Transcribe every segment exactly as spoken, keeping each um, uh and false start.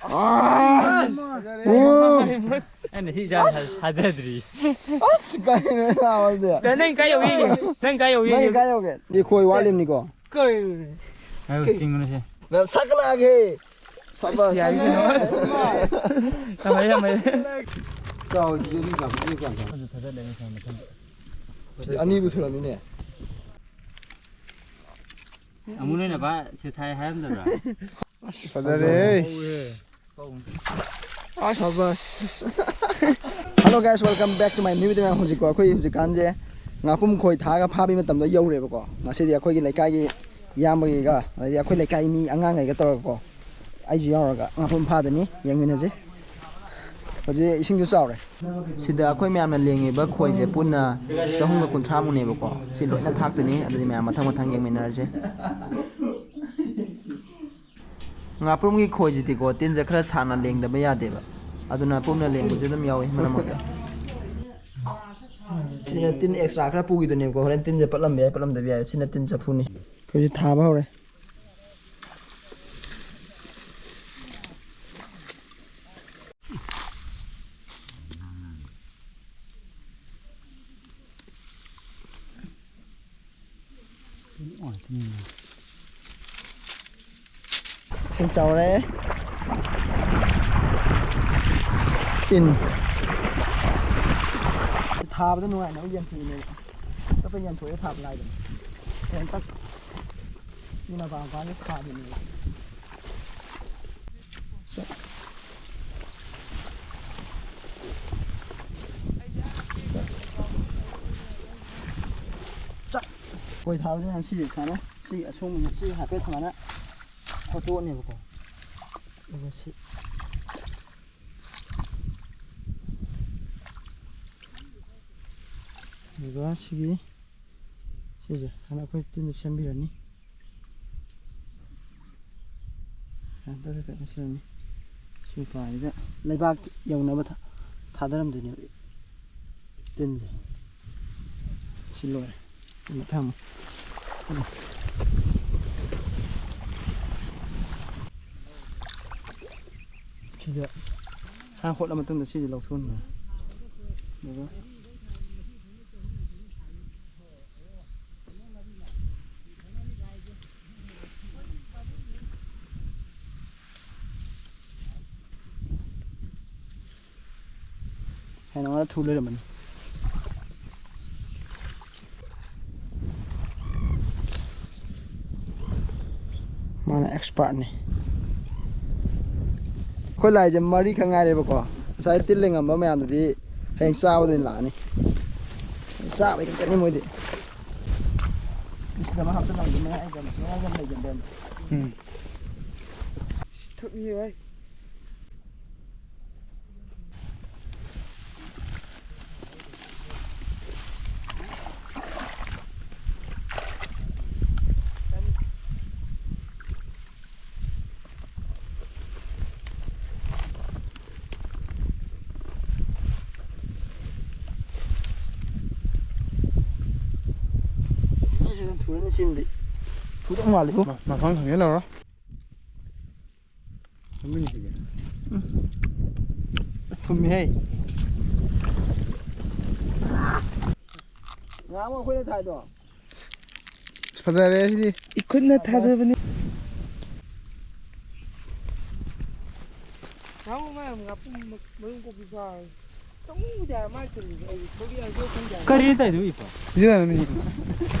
ꯑꯥ! ꯑꯣ! ꯑꯩꯅ ꯁꯤ ꯏꯆꯥ ꯊꯥꯖꯗ꯭ꯔꯤ꯫ ꯑꯁ, ꯀꯩꯅꯣ ꯂꯥꯎꯔꯗꯤ? ꯅꯪ ꯀꯥꯏ ꯌꯧꯏ? ꯅꯪ ꯀꯥꯏ ꯌꯧꯏ? ꯅꯪ ꯀꯥꯏ ꯌꯧꯒꯦ? ꯅꯈꯣꯏ ꯋꯥꯠꯂꯤꯕꯅꯤꯀꯣ꯫ ꯀꯩꯅꯣꯅꯦ? ꯉꯥꯏꯈꯣ, ꯆꯤꯡꯉꯨꯅꯨꯁꯦ꯫ ꯃꯌꯥꯝ ꯁꯥꯒꯠꯂꯛꯑꯒꯦ꯫ ꯁꯕꯥꯁ꯫ ꯌꯥꯏ ꯀꯩꯅꯣ꯫ ꯊꯝꯃꯒꯦ, ꯊꯝꯃꯒꯦ꯫ ꯆꯥꯎ, ꯁꯤꯗꯤ ꯀꯌꯥꯝ ꯄꯤꯛꯏ ꯀꯌꯥꯝ ꯆꯥꯎ꯫ ꯊꯥꯖꯗꯦ, ꯃꯁꯥ ꯃꯊꯟꯇ꯫ ꯁꯤꯗꯤ ꯑꯅꯤꯕꯨ ꯊꯨꯔꯝꯃꯤꯅꯦ꯫ ꯑꯃꯨ ꯅꯣꯏꯅ ꯕꯥ ꯁꯦꯊꯥꯏ ꯍꯥꯏꯔꯝꯗꯕ꯭ꯔꯥ? ꯑꯁ, ꯐꯖꯔꯦ꯫ ꯍꯧꯋꯦ꯫ ꯑꯁ꯫ ꯁꯕꯥꯁ꯫ Hello guys, welcome back to my new video꯫ ꯍꯧꯖꯤꯛꯀꯣ, ꯑꯩꯈꯣꯏ ꯍꯧꯖꯤꯛꯀꯥꯟꯁꯦ ꯉꯥꯄꯨꯝ ꯈꯣꯏ ꯊꯥꯔꯒ ꯐꯥꯕꯒꯤ ꯃꯇꯝꯗꯣ ꯌꯧꯔꯦꯕꯀꯣ꯫ ꯉꯁꯤꯗꯤ ꯑꯩꯈꯣꯏꯒꯤ ꯂꯩꯀꯥꯏꯒꯤ ꯏꯌꯥꯝꯕꯒꯤꯒ, ꯑꯗꯩꯗꯤ ꯑꯩꯈꯣꯏ ꯂꯩꯀꯥꯏ ꯃꯤ ꯑꯉꯥꯡꯈꯩꯒ ꯇꯧꯔꯒꯀꯣ, ꯑꯩꯁꯨ ꯌꯥꯎꯔꯒ ꯉꯥꯄꯨꯝ ꯐꯥꯗꯣꯏꯅꯤ, ꯌꯦꯡꯃꯤꯟꯅꯁꯤ꯫ ꯍꯧꯖꯤꯛ ꯏꯁꯤꯡꯁꯨ ꯆꯥꯎꯔꯦ꯫ ꯁꯤꯗ ꯑꯩꯈꯣꯏ ꯃꯌꯥꯝꯅ ꯂꯦꯡꯉꯤꯕ ꯈꯣꯏꯁꯦ ꯄꯨꯟꯅ ꯆꯍꯨꯝꯒ ꯀꯨꯟꯊ꯭ꯔꯥꯃꯨꯛꯅꯦꯕꯀꯣ꯫ ꯁꯤ ꯂꯣꯏꯅ ꯊꯥꯛꯇꯣꯏꯅꯤ, ꯑꯗꯨꯗꯤ ꯃꯌꯥꯝ ꯃꯊꯪ ꯃꯊꯪ ꯌꯦꯡꯃꯤꯟꯅꯔꯁꯦ꯫ ꯉꯥꯄ꯭ꯔꯨꯝꯒꯤ ꯈꯣꯏꯁꯤꯗꯤꯀꯣ, ꯇꯤꯟꯁꯦ ꯈꯔ ꯁꯥꯡꯅ ꯂꯦꯡꯗꯕ ꯌꯥꯗꯦꯕ, ꯑꯗꯨꯅ ꯄꯨꯝꯅ ꯂꯦꯡꯕꯁꯨ ꯑꯗꯨꯝ ꯌꯥꯎꯏ ꯃꯔꯛ ꯃꯔꯛꯇ꯫ ꯁꯤꯅ ꯇꯤꯟ extra ꯈꯔ ꯄꯨꯈꯤꯗꯣꯏꯅꯦꯕꯀꯣ, ꯍꯣꯔꯦꯟ ꯇꯤꯟꯁꯦ ꯄꯠꯂꯝꯕ ꯌꯥꯏ, ꯄꯠꯂꯝꯗꯕ ꯌꯥꯏ꯫ ꯁꯤꯅ ꯇꯤꯟ ꯆꯐꯨꯅꯤ꯫ ꯑꯩꯈꯣꯏꯁꯨ ꯊꯥꯕ ꯍꯧꯔꯦ꯫ ꯏꯁꯤꯡ ꯆꯥꯎꯔꯦ꯫ ꯇꯤꯟ꯫ ꯊꯥꯕꯗ ꯅꯨꯡꯉꯥꯏꯅꯕ ꯌꯦꯟꯊꯣꯛꯏꯅꯦꯕ꯫ ꯇꯞꯇ ꯌꯦꯟꯊꯣꯛꯑꯦ ꯊꯥꯕ ꯂꯥꯏꯗꯅ꯫ ꯍꯌꯦꯡ ꯇꯛ ꯁꯤ ꯃꯄꯥ ꯃꯄꯥꯁꯦ ꯊꯥꯗꯣꯏꯅꯦꯕ꯫ ꯈꯣꯏ ꯊꯥꯕꯁꯤꯅ ꯁꯤꯁꯦ ꯁꯨꯃꯥꯏꯅ, ꯁꯤ ꯑꯁꯣꯡꯕꯁꯦ ꯁꯤ ꯍꯥꯏꯐꯦꯠ ꯁꯨꯃꯥꯏꯅ ꯈꯣꯠꯇꯣꯛꯑꯅꯦꯕꯀꯣ꯫ ꯑꯗꯨꯒ ꯁꯤ, ꯑꯗꯨꯒ ꯁꯤꯒꯤ, ꯁꯤꯁꯦ ꯍꯥꯟꯅ ꯑꯩꯈꯣꯏ ꯇꯤꯟꯁꯦ ꯁꯦꯝꯕꯤꯔꯅꯤ꯫ ꯍꯟꯗꯛ ꯈꯛꯇ ꯁꯦꯝꯃꯤ꯫ ꯁꯤ ꯃꯄꯥꯁꯤꯗ ꯂꯩꯕꯥꯛ ꯌꯧꯅꯕ ꯊꯥ-, ꯊꯥꯗꯔꯝꯗꯣꯏꯅꯦꯕ ꯇꯤꯟꯁꯦ꯫ ꯁꯤ ꯂꯣꯏꯔꯦ꯫ ꯃꯊꯪ ꯑꯃꯨꯛ꯫ ꯎꯝ꯫ ꯁꯤꯗ ꯁꯥ ꯍꯣꯠꯂ ꯃꯇꯨꯡꯗ ꯁꯤꯁꯦ ꯂꯧꯊꯣꯛꯍꯟꯕ꯫ ꯑꯗꯨꯒ ꯍꯥꯏꯅ ꯃꯥꯅ ꯊꯨ ꯂꯩꯔꯝꯃꯅꯤ꯫ ꯃꯥꯅ ꯑꯦꯛꯁꯄꯥꯔꯠꯅꯤ꯫ ꯑꯩꯈꯣꯏ ꯂꯥꯏꯁꯦ ꯃꯔꯤꯈꯛ ꯉꯥꯏꯔꯦꯕꯀꯣ꯫ ꯉꯁꯥꯏ ꯇꯤꯜ ꯂꯩꯉꯝꯕ ꯃꯌꯥꯝꯗꯨꯗꯤ ꯍꯌꯦꯡ ꯆꯥꯕꯗ ꯑꯣꯏꯅ ꯂꯥꯛꯑꯅꯤ꯫ ꯆꯥꯕꯩ ꯈꯛꯇꯅꯤ ꯃꯣꯏꯗꯤ꯫ ꯁꯤꯗ ꯑꯃ ꯍꯥꯞꯆꯜꯂꯝꯒꯦ, ꯃꯌꯥꯏꯗ ꯑꯃ, ꯃꯌꯥꯏꯗ ꯑꯃ ꯂꯩꯒꯦ, ꯕꯦꯝ꯫ ꯎꯝ꯫ ꯊꯛꯅꯤꯌꯦ ꯚꯥꯏ꯫ ꯊꯨꯔꯅꯤ ꯁꯤꯃꯗꯤ꯫ ꯊꯨꯗꯧ ꯃꯥꯜꯂꯤꯕꯣ꯫ ꯃ-, ꯃꯐꯝ ꯈꯪꯖꯤꯜꯍꯧꯔꯣ꯫ ꯊꯨꯝꯃꯤꯍꯦ꯫ ꯉꯍꯥꯟꯃꯨꯛ ꯑꯩꯈꯣꯏꯅ ꯊꯥꯏꯗꯣ꯫ ꯑꯁ, ꯐꯖꯔꯦ ꯁꯤꯗꯤ꯫ ꯏꯈꯨꯠꯅ ꯊꯥꯖꯕꯅꯤ꯫ ꯉꯍꯥꯟꯃꯨꯛ ꯃꯥ ꯉꯥꯄꯨꯝ ꯃꯔꯨꯝ ꯀꯣꯛꯄꯤ ꯐꯥꯔꯦ꯫ ꯇꯧꯅꯤꯡꯗꯦ ꯍꯥꯏꯕ ꯃꯥ ꯆꯨꯝꯃꯤꯁꯦ꯫ ꯑꯩ ꯊꯣꯛꯂꯛꯑꯒ ꯈꯪꯗꯦ ꯍꯥꯏꯕ꯫ ꯀꯔꯤ ꯇꯧꯔꯤꯅꯣ ꯏꯄꯥ? ꯁꯤꯗ ꯂꯩꯔꯝꯃꯤ꯫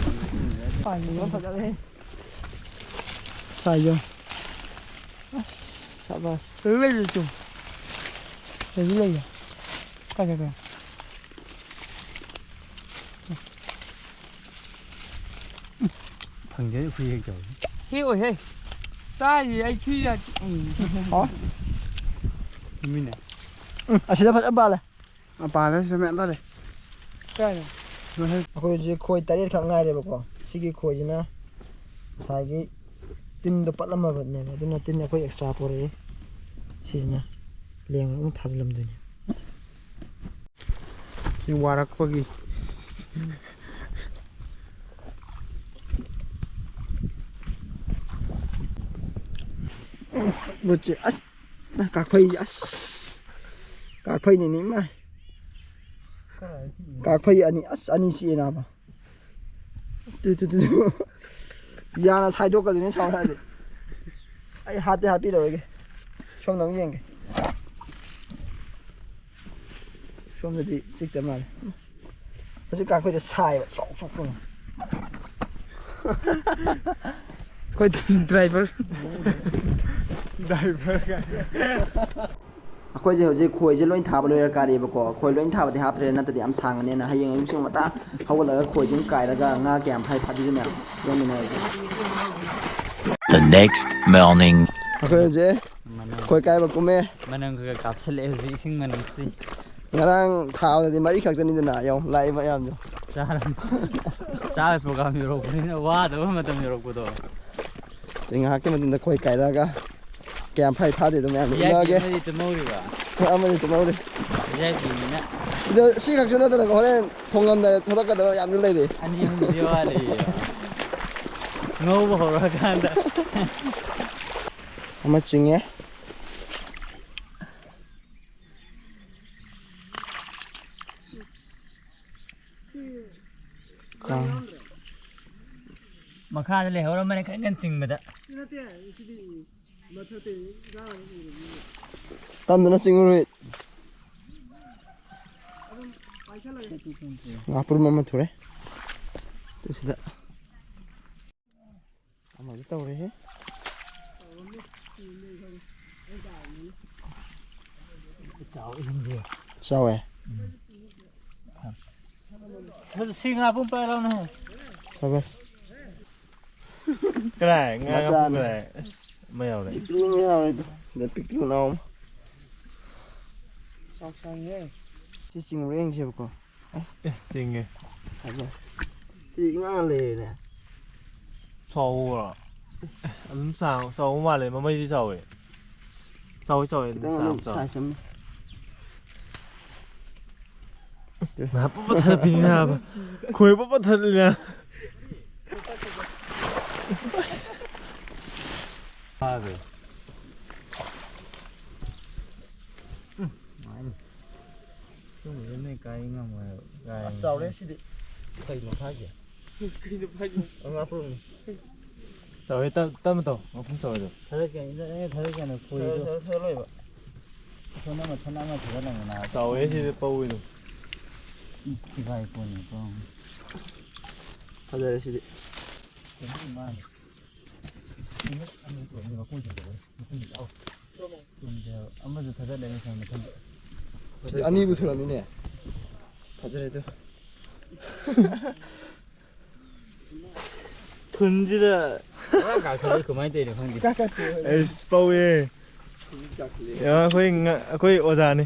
ꯄꯥꯟꯕ ꯐꯖꯔꯦ꯫ ꯁꯥꯏꯖ꯫ ꯑꯁ, ꯁꯕꯥꯁ꯫ ꯂꯩ, ꯂꯩ, ꯂꯩ, ꯆꯨꯝ꯫ ꯂꯩꯗꯤ ꯂꯩꯌꯦ꯫ ꯀꯥꯏ ꯆꯠꯈ꯭ꯔꯦ? ꯐꯪꯗꯦ, ꯈꯨꯌꯦꯛ ꯇꯧꯏ꯫ ꯍꯦꯛ ꯑꯣꯏꯍꯦ꯫ ꯆꯥꯔꯤ ꯑꯩ ꯈꯨꯏ ꯌꯥ-, ꯎꯝ꯫ ꯍꯥꯎ꯫ ꯃꯤꯅꯦ꯫ ꯎꯝ, ꯑꯁꯤꯗ ꯐꯖꯅ ꯄꯥꯜꯂꯦ꯫ ꯃꯄꯥꯟꯗ ꯁꯤꯗ ꯃꯌꯥꯝ ꯂꯩ꯫ ꯀꯥꯏꯗ? ꯃꯊꯛ꯫ ꯑꯩꯈꯣꯏ ꯍꯧꯖꯤꯛ ꯈꯣꯏ ꯇꯔꯦꯠꯈꯛ ꯉꯥꯏꯔꯦꯕꯀꯣ꯫ ꯁꯤꯒꯤ ꯈꯣꯏꯁꯤꯅ ꯉꯁꯥꯏꯒꯤ ꯇꯤꯟꯗꯣ ꯄꯠꯂꯝꯃꯕꯅꯦꯕ, ꯑꯗꯨꯅ ꯇꯤꯟ ꯑꯩꯈꯣꯏ ꯑꯦꯛꯁꯇ꯭ꯔꯥ ꯄꯣꯔꯛꯑꯦ꯫ ꯁꯤꯁꯤꯅ ꯂꯦꯡꯉꯒ ꯑꯃꯨꯛ ꯊꯥꯖꯤꯜꯂꯝꯗꯣꯏꯅꯦ꯫ ꯁꯤ ꯋꯥꯔꯛꯄꯒꯤ꯫ ꯕꯨꯠꯁꯦ ꯑꯁ꯫ ꯀꯥꯛꯐꯩ, ꯑꯁ, ꯀꯥꯛꯐꯩꯅꯤꯅꯦ, ꯏꯃꯥꯏ꯫ ꯀꯥꯛꯐꯩ ꯑꯅꯤ, ꯑꯁ, ꯑꯅꯤ ꯆꯤꯛꯑꯦ ꯅꯥꯕ꯫ Two, two, two, two. ꯌꯥꯅ ꯁꯥꯏꯗꯣꯛꯀꯗꯣꯏꯅꯦ ꯁꯥꯎꯔꯛꯑꯗꯤ꯫ ꯑꯩ ꯍꯥꯠꯇꯤ ꯍꯥꯠꯄꯤꯔꯔꯣꯏꯒꯦ꯫ ꯁꯣꯝꯗ ꯑꯃꯨꯛ ꯌꯦꯡꯒꯦ꯫ ꯁꯣꯝꯗꯗꯤ ꯆꯤꯛꯇ ꯃꯥꯜꯂꯦ꯫ ꯍꯧꯖꯤꯛ ꯀꯥꯛꯐꯩꯗꯣ ꯁꯥꯏꯕ꯫ Chalk chalk chalk. ꯑꯩꯈꯣꯏ ꯗ꯭ꯔꯥꯏꯚꯔ꯫ ꯗ꯭ꯔꯥꯏꯚꯔ ꯀꯥꯏꯅ꯫ ꯑꯩꯈꯣꯏꯁꯦ ꯍꯧꯖꯤꯛ ꯈꯣꯏꯁꯦ ꯂꯣꯏ ꯊꯥꯕ ꯂꯣꯏꯔ ꯀꯥꯔꯛꯑꯦꯕꯀꯣ꯫ ꯈꯣꯏ ꯂꯣꯏ ꯊꯥꯕꯗꯤ ꯍꯥꯞꯇ꯭ꯔꯦ, ꯅꯠꯇ꯭ꯔꯗꯤ ꯌꯥꯝ ꯁꯥꯡꯉꯅꯦꯅ꯫ ꯍꯌꯦꯡ ꯑꯌꯨꯛꯁꯤ ꯉꯟꯇꯥ ꯍꯧꯒꯠꯂꯒ ꯈꯣꯏꯁꯦ ꯑꯃꯨꯛ ꯀꯥꯏꯔꯒ ꯉꯥ ꯀꯌꯥꯝ ꯐꯥꯏ ꯐꯥꯗꯣꯏꯁꯦ ꯃꯌꯥꯝ ꯌꯦꯡꯃꯤꯟꯅꯔꯒꯦ꯫ The next morning. ꯑꯩꯈꯣꯏ ꯍꯧꯖꯤꯛ ꯈꯣꯏ ꯀꯥꯏꯕ ꯀꯨꯝꯃꯦ꯫ ꯃꯅꯝ ꯈꯔ ꯈꯔ ꯀꯥꯞꯁꯤꯜꯂꯛꯑꯦ ꯍꯧꯖꯤꯛ ꯏꯁꯤꯡ ꯃꯅꯝꯁꯤ꯫ ꯉꯔꯥꯡ ꯊꯥꯕꯗꯗꯤ ꯃꯔꯤ ꯈꯛꯇꯅꯤꯗꯅ, ꯌꯦꯡꯉꯣ, ꯂꯥꯛꯏ ꯃꯌꯥꯝꯗꯣ꯫ ꯆꯥꯔꯝ-, ꯆꯥꯕ ꯄ꯭ꯔꯣꯒꯥꯝ ꯌꯧꯔꯛꯄꯅꯤꯅ ꯋꯥꯗꯕ ꯃꯇꯝ ꯌꯧꯔꯛꯄꯗꯣ꯫ ꯁꯤ ꯉꯥꯏꯍꯥꯛꯀꯤ ꯃꯇꯨꯡꯗ ꯈꯣꯏ ꯀꯥꯏꯔꯛꯑꯒ ꯀꯌꯥꯝ ꯐꯥꯏ ꯐꯥꯗꯦ ꯑꯗꯨꯝ ꯃꯌꯥꯝ ꯎꯠꯂꯛꯑꯒꯦ꯫ ꯑꯃꯗꯤ ꯇꯨꯝꯍꯧꯔꯤꯕ? ꯑꯃꯗꯤ ꯇꯨꯝꯍꯧꯔꯤ꯫ ꯚꯤ ꯑꯥꯏ ꯄꯤꯅꯤꯅ꯫ ꯁꯤꯗ, ꯁꯤ ꯈꯛꯁꯨ ꯅꯠꯇꯅ ꯍꯣꯔꯦꯟ ꯊꯣꯡꯉꯝꯗꯥꯏꯗ ꯊꯣꯛꯂꯛꯀꯗꯕ ꯌꯥꯝꯅ ꯂꯩꯔꯤ꯫ ꯑꯅꯤ ꯑꯍꯨꯝꯗꯤ ꯋꯥꯠꯂꯤꯌꯦ꯫ ꯉꯧꯕ ꯍꯧꯔꯛꯑꯀꯥꯟꯗ꯫ ꯑꯃ ꯆꯤꯡꯉꯦ꯫ ꯀꯥꯡ꯫ ꯃꯈꯥꯗ ꯂꯩꯍꯧꯔꯝꯕꯅꯦ ꯀꯟ ꯀꯟ ꯆꯤꯡꯕꯗ꯫ ꯇꯝꯗꯅ ꯆꯤꯡꯉꯨꯔꯣꯏ꯫ ꯉꯥꯄ꯭ꯔꯨꯝ ꯑꯃ ꯊꯨꯔꯦ꯫ ꯁꯤꯗ꯫ ꯑꯃꯁꯨ ꯇꯧꯔꯦꯍꯦ꯫ ꯆꯥꯎꯋꯦ꯫ ꯁꯤ ꯉꯥ ꯄꯨꯡ ꯄꯥꯏꯔꯛꯎꯅꯦ꯫ ꯁꯕꯥꯁ꯫ ꯀꯗꯥꯏ? ꯉꯥ ꯃꯆꯥꯅꯦ꯫ ꯉꯥꯄꯨꯝ ꯀꯗꯥꯏ? ꯑꯁ, ꯑꯃ ꯌꯥꯎꯔꯦ꯫ ꯄꯤꯛꯇ꯭ꯔꯨ ꯑꯃ ꯌꯥꯎꯔꯦ ꯑꯗꯣ꯫ ꯑꯗ ꯄꯤꯛꯇ꯭ꯔꯨ ꯅꯥꯎ ꯑꯃ꯫ ꯆꯥꯎꯁꯪꯉꯦ꯫ ꯁꯤ ꯆꯤꯡꯕ꯭ꯔꯥ ꯌꯦꯡꯁꯦꯕꯀꯣ꯫ ꯑꯦ, ꯆꯤꯡꯉꯦ꯫ ꯁꯤ ꯏꯉꯥꯡ ꯂꯩꯔꯦꯅꯦ꯫ ꯆꯥꯎꯕ꯭ꯔꯣ? ꯑꯦ, ꯑꯗꯨꯝ ꯆꯥꯎ-, ꯆꯥꯎꯕ ꯃꯥꯜꯂꯦ꯫ ꯃꯃꯩꯗꯤ ꯆꯥꯎꯋꯦ꯫ ꯆꯥꯎꯋꯦ, ꯆꯥꯎꯋꯦ꯫ ꯑꯗꯨꯝ ꯈꯤꯇꯪ ꯆꯥꯎ, ꯑꯗꯨꯝ ꯆꯥꯎ꯫ Size ꯑꯃ꯫ ꯅꯥ ꯄꯨꯡꯄꯠ ꯊꯠꯄꯤꯅꯤ ꯅꯥꯕ꯫ ꯈꯣꯏ ꯄꯨꯡꯄꯠ ꯊꯠꯂꯤꯅꯦ꯫ ꯐꯥꯗꯦ꯫ ꯇꯨꯝꯕꯗꯤ ꯅꯣꯏ ꯀꯥꯏ ꯉꯝꯃꯣꯏ ꯍꯥꯏꯕ꯫ ꯀꯥꯏ ꯑꯁ, ꯆꯥꯎꯔꯦ ꯁꯤꯗꯤ꯫ ꯀꯩꯅꯣ ꯐꯥꯏꯁꯦ? ꯀꯩꯅꯣ ꯐꯥꯏꯁꯦ? ꯉꯥꯄ꯭ꯔꯨꯝꯅꯤ꯫ ꯆꯥꯎꯔꯦ, ꯇꯞ-, ꯇꯞꯅ ꯇꯧ꯫ ꯃꯄꯨꯡ ꯆꯥꯎꯔꯦ꯫ ꯊꯥꯗꯔꯛꯀꯦ, ꯑꯩꯅ ꯊꯥꯗꯔꯛꯀꯦꯅ ꯈꯣꯏꯗꯣ꯫ ꯊꯥꯗꯔ-, ꯊꯥꯗꯔ-, ꯊꯥꯗꯔ ꯂꯣꯏꯕ꯫ ꯊꯣꯟ ꯑꯃ, ꯊꯣꯟ ꯑꯃ ꯊꯥꯗꯔꯛꯂꯝꯃꯦ ꯅꯥꯕ꯫ ꯆꯥꯎꯋꯦ ꯁꯤꯗꯤ ꯄꯧꯋꯤꯗꯣ꯫ ꯏ-, ꯏꯀꯥꯏ ꯀꯣꯟꯅꯤ ꯄꯧ꯫ ꯐꯖꯔꯦ ꯁꯤꯗꯤ꯫ ꯀꯩꯅꯣ ꯃꯥꯅꯦ꯫ ꯅꯨꯃꯤꯠ ꯑꯅꯤ ꯊꯣꯛꯑꯅꯤ ꯃꯄꯨꯡ ꯆꯥꯎꯔꯦ꯫ ꯃꯄꯨꯡ ꯆꯥꯎ꯫ ꯆꯨꯝꯗꯦ ꯍꯥꯏꯕ꯫ ꯑꯃꯁꯨ ꯊꯥꯗꯔꯛꯂꯦ ꯉꯁꯥꯏ ꯃꯊꯪꯗ꯫ ꯁꯤꯗꯤ ꯑꯅꯤꯕꯨ ꯊꯣꯛꯂꯝꯃꯤꯅꯦ꯫ ꯐꯖꯔꯦ ꯑꯗꯨ꯫ ꯊꯨꯟꯁꯤꯗ ꯄꯨꯔꯥ ꯀꯥꯈꯠꯂꯤ, ꯀꯃꯥꯏꯅ ꯇꯧꯔꯤꯅꯣ ꯈꯪꯗꯦ꯫ ꯑꯩꯁ, ꯄꯧꯋꯦ꯫ ꯌꯥ, ꯑꯩꯈꯣꯏ ꯉ-, ꯑꯩꯈꯣꯏ ꯑꯣꯖꯥꯅꯤ꯫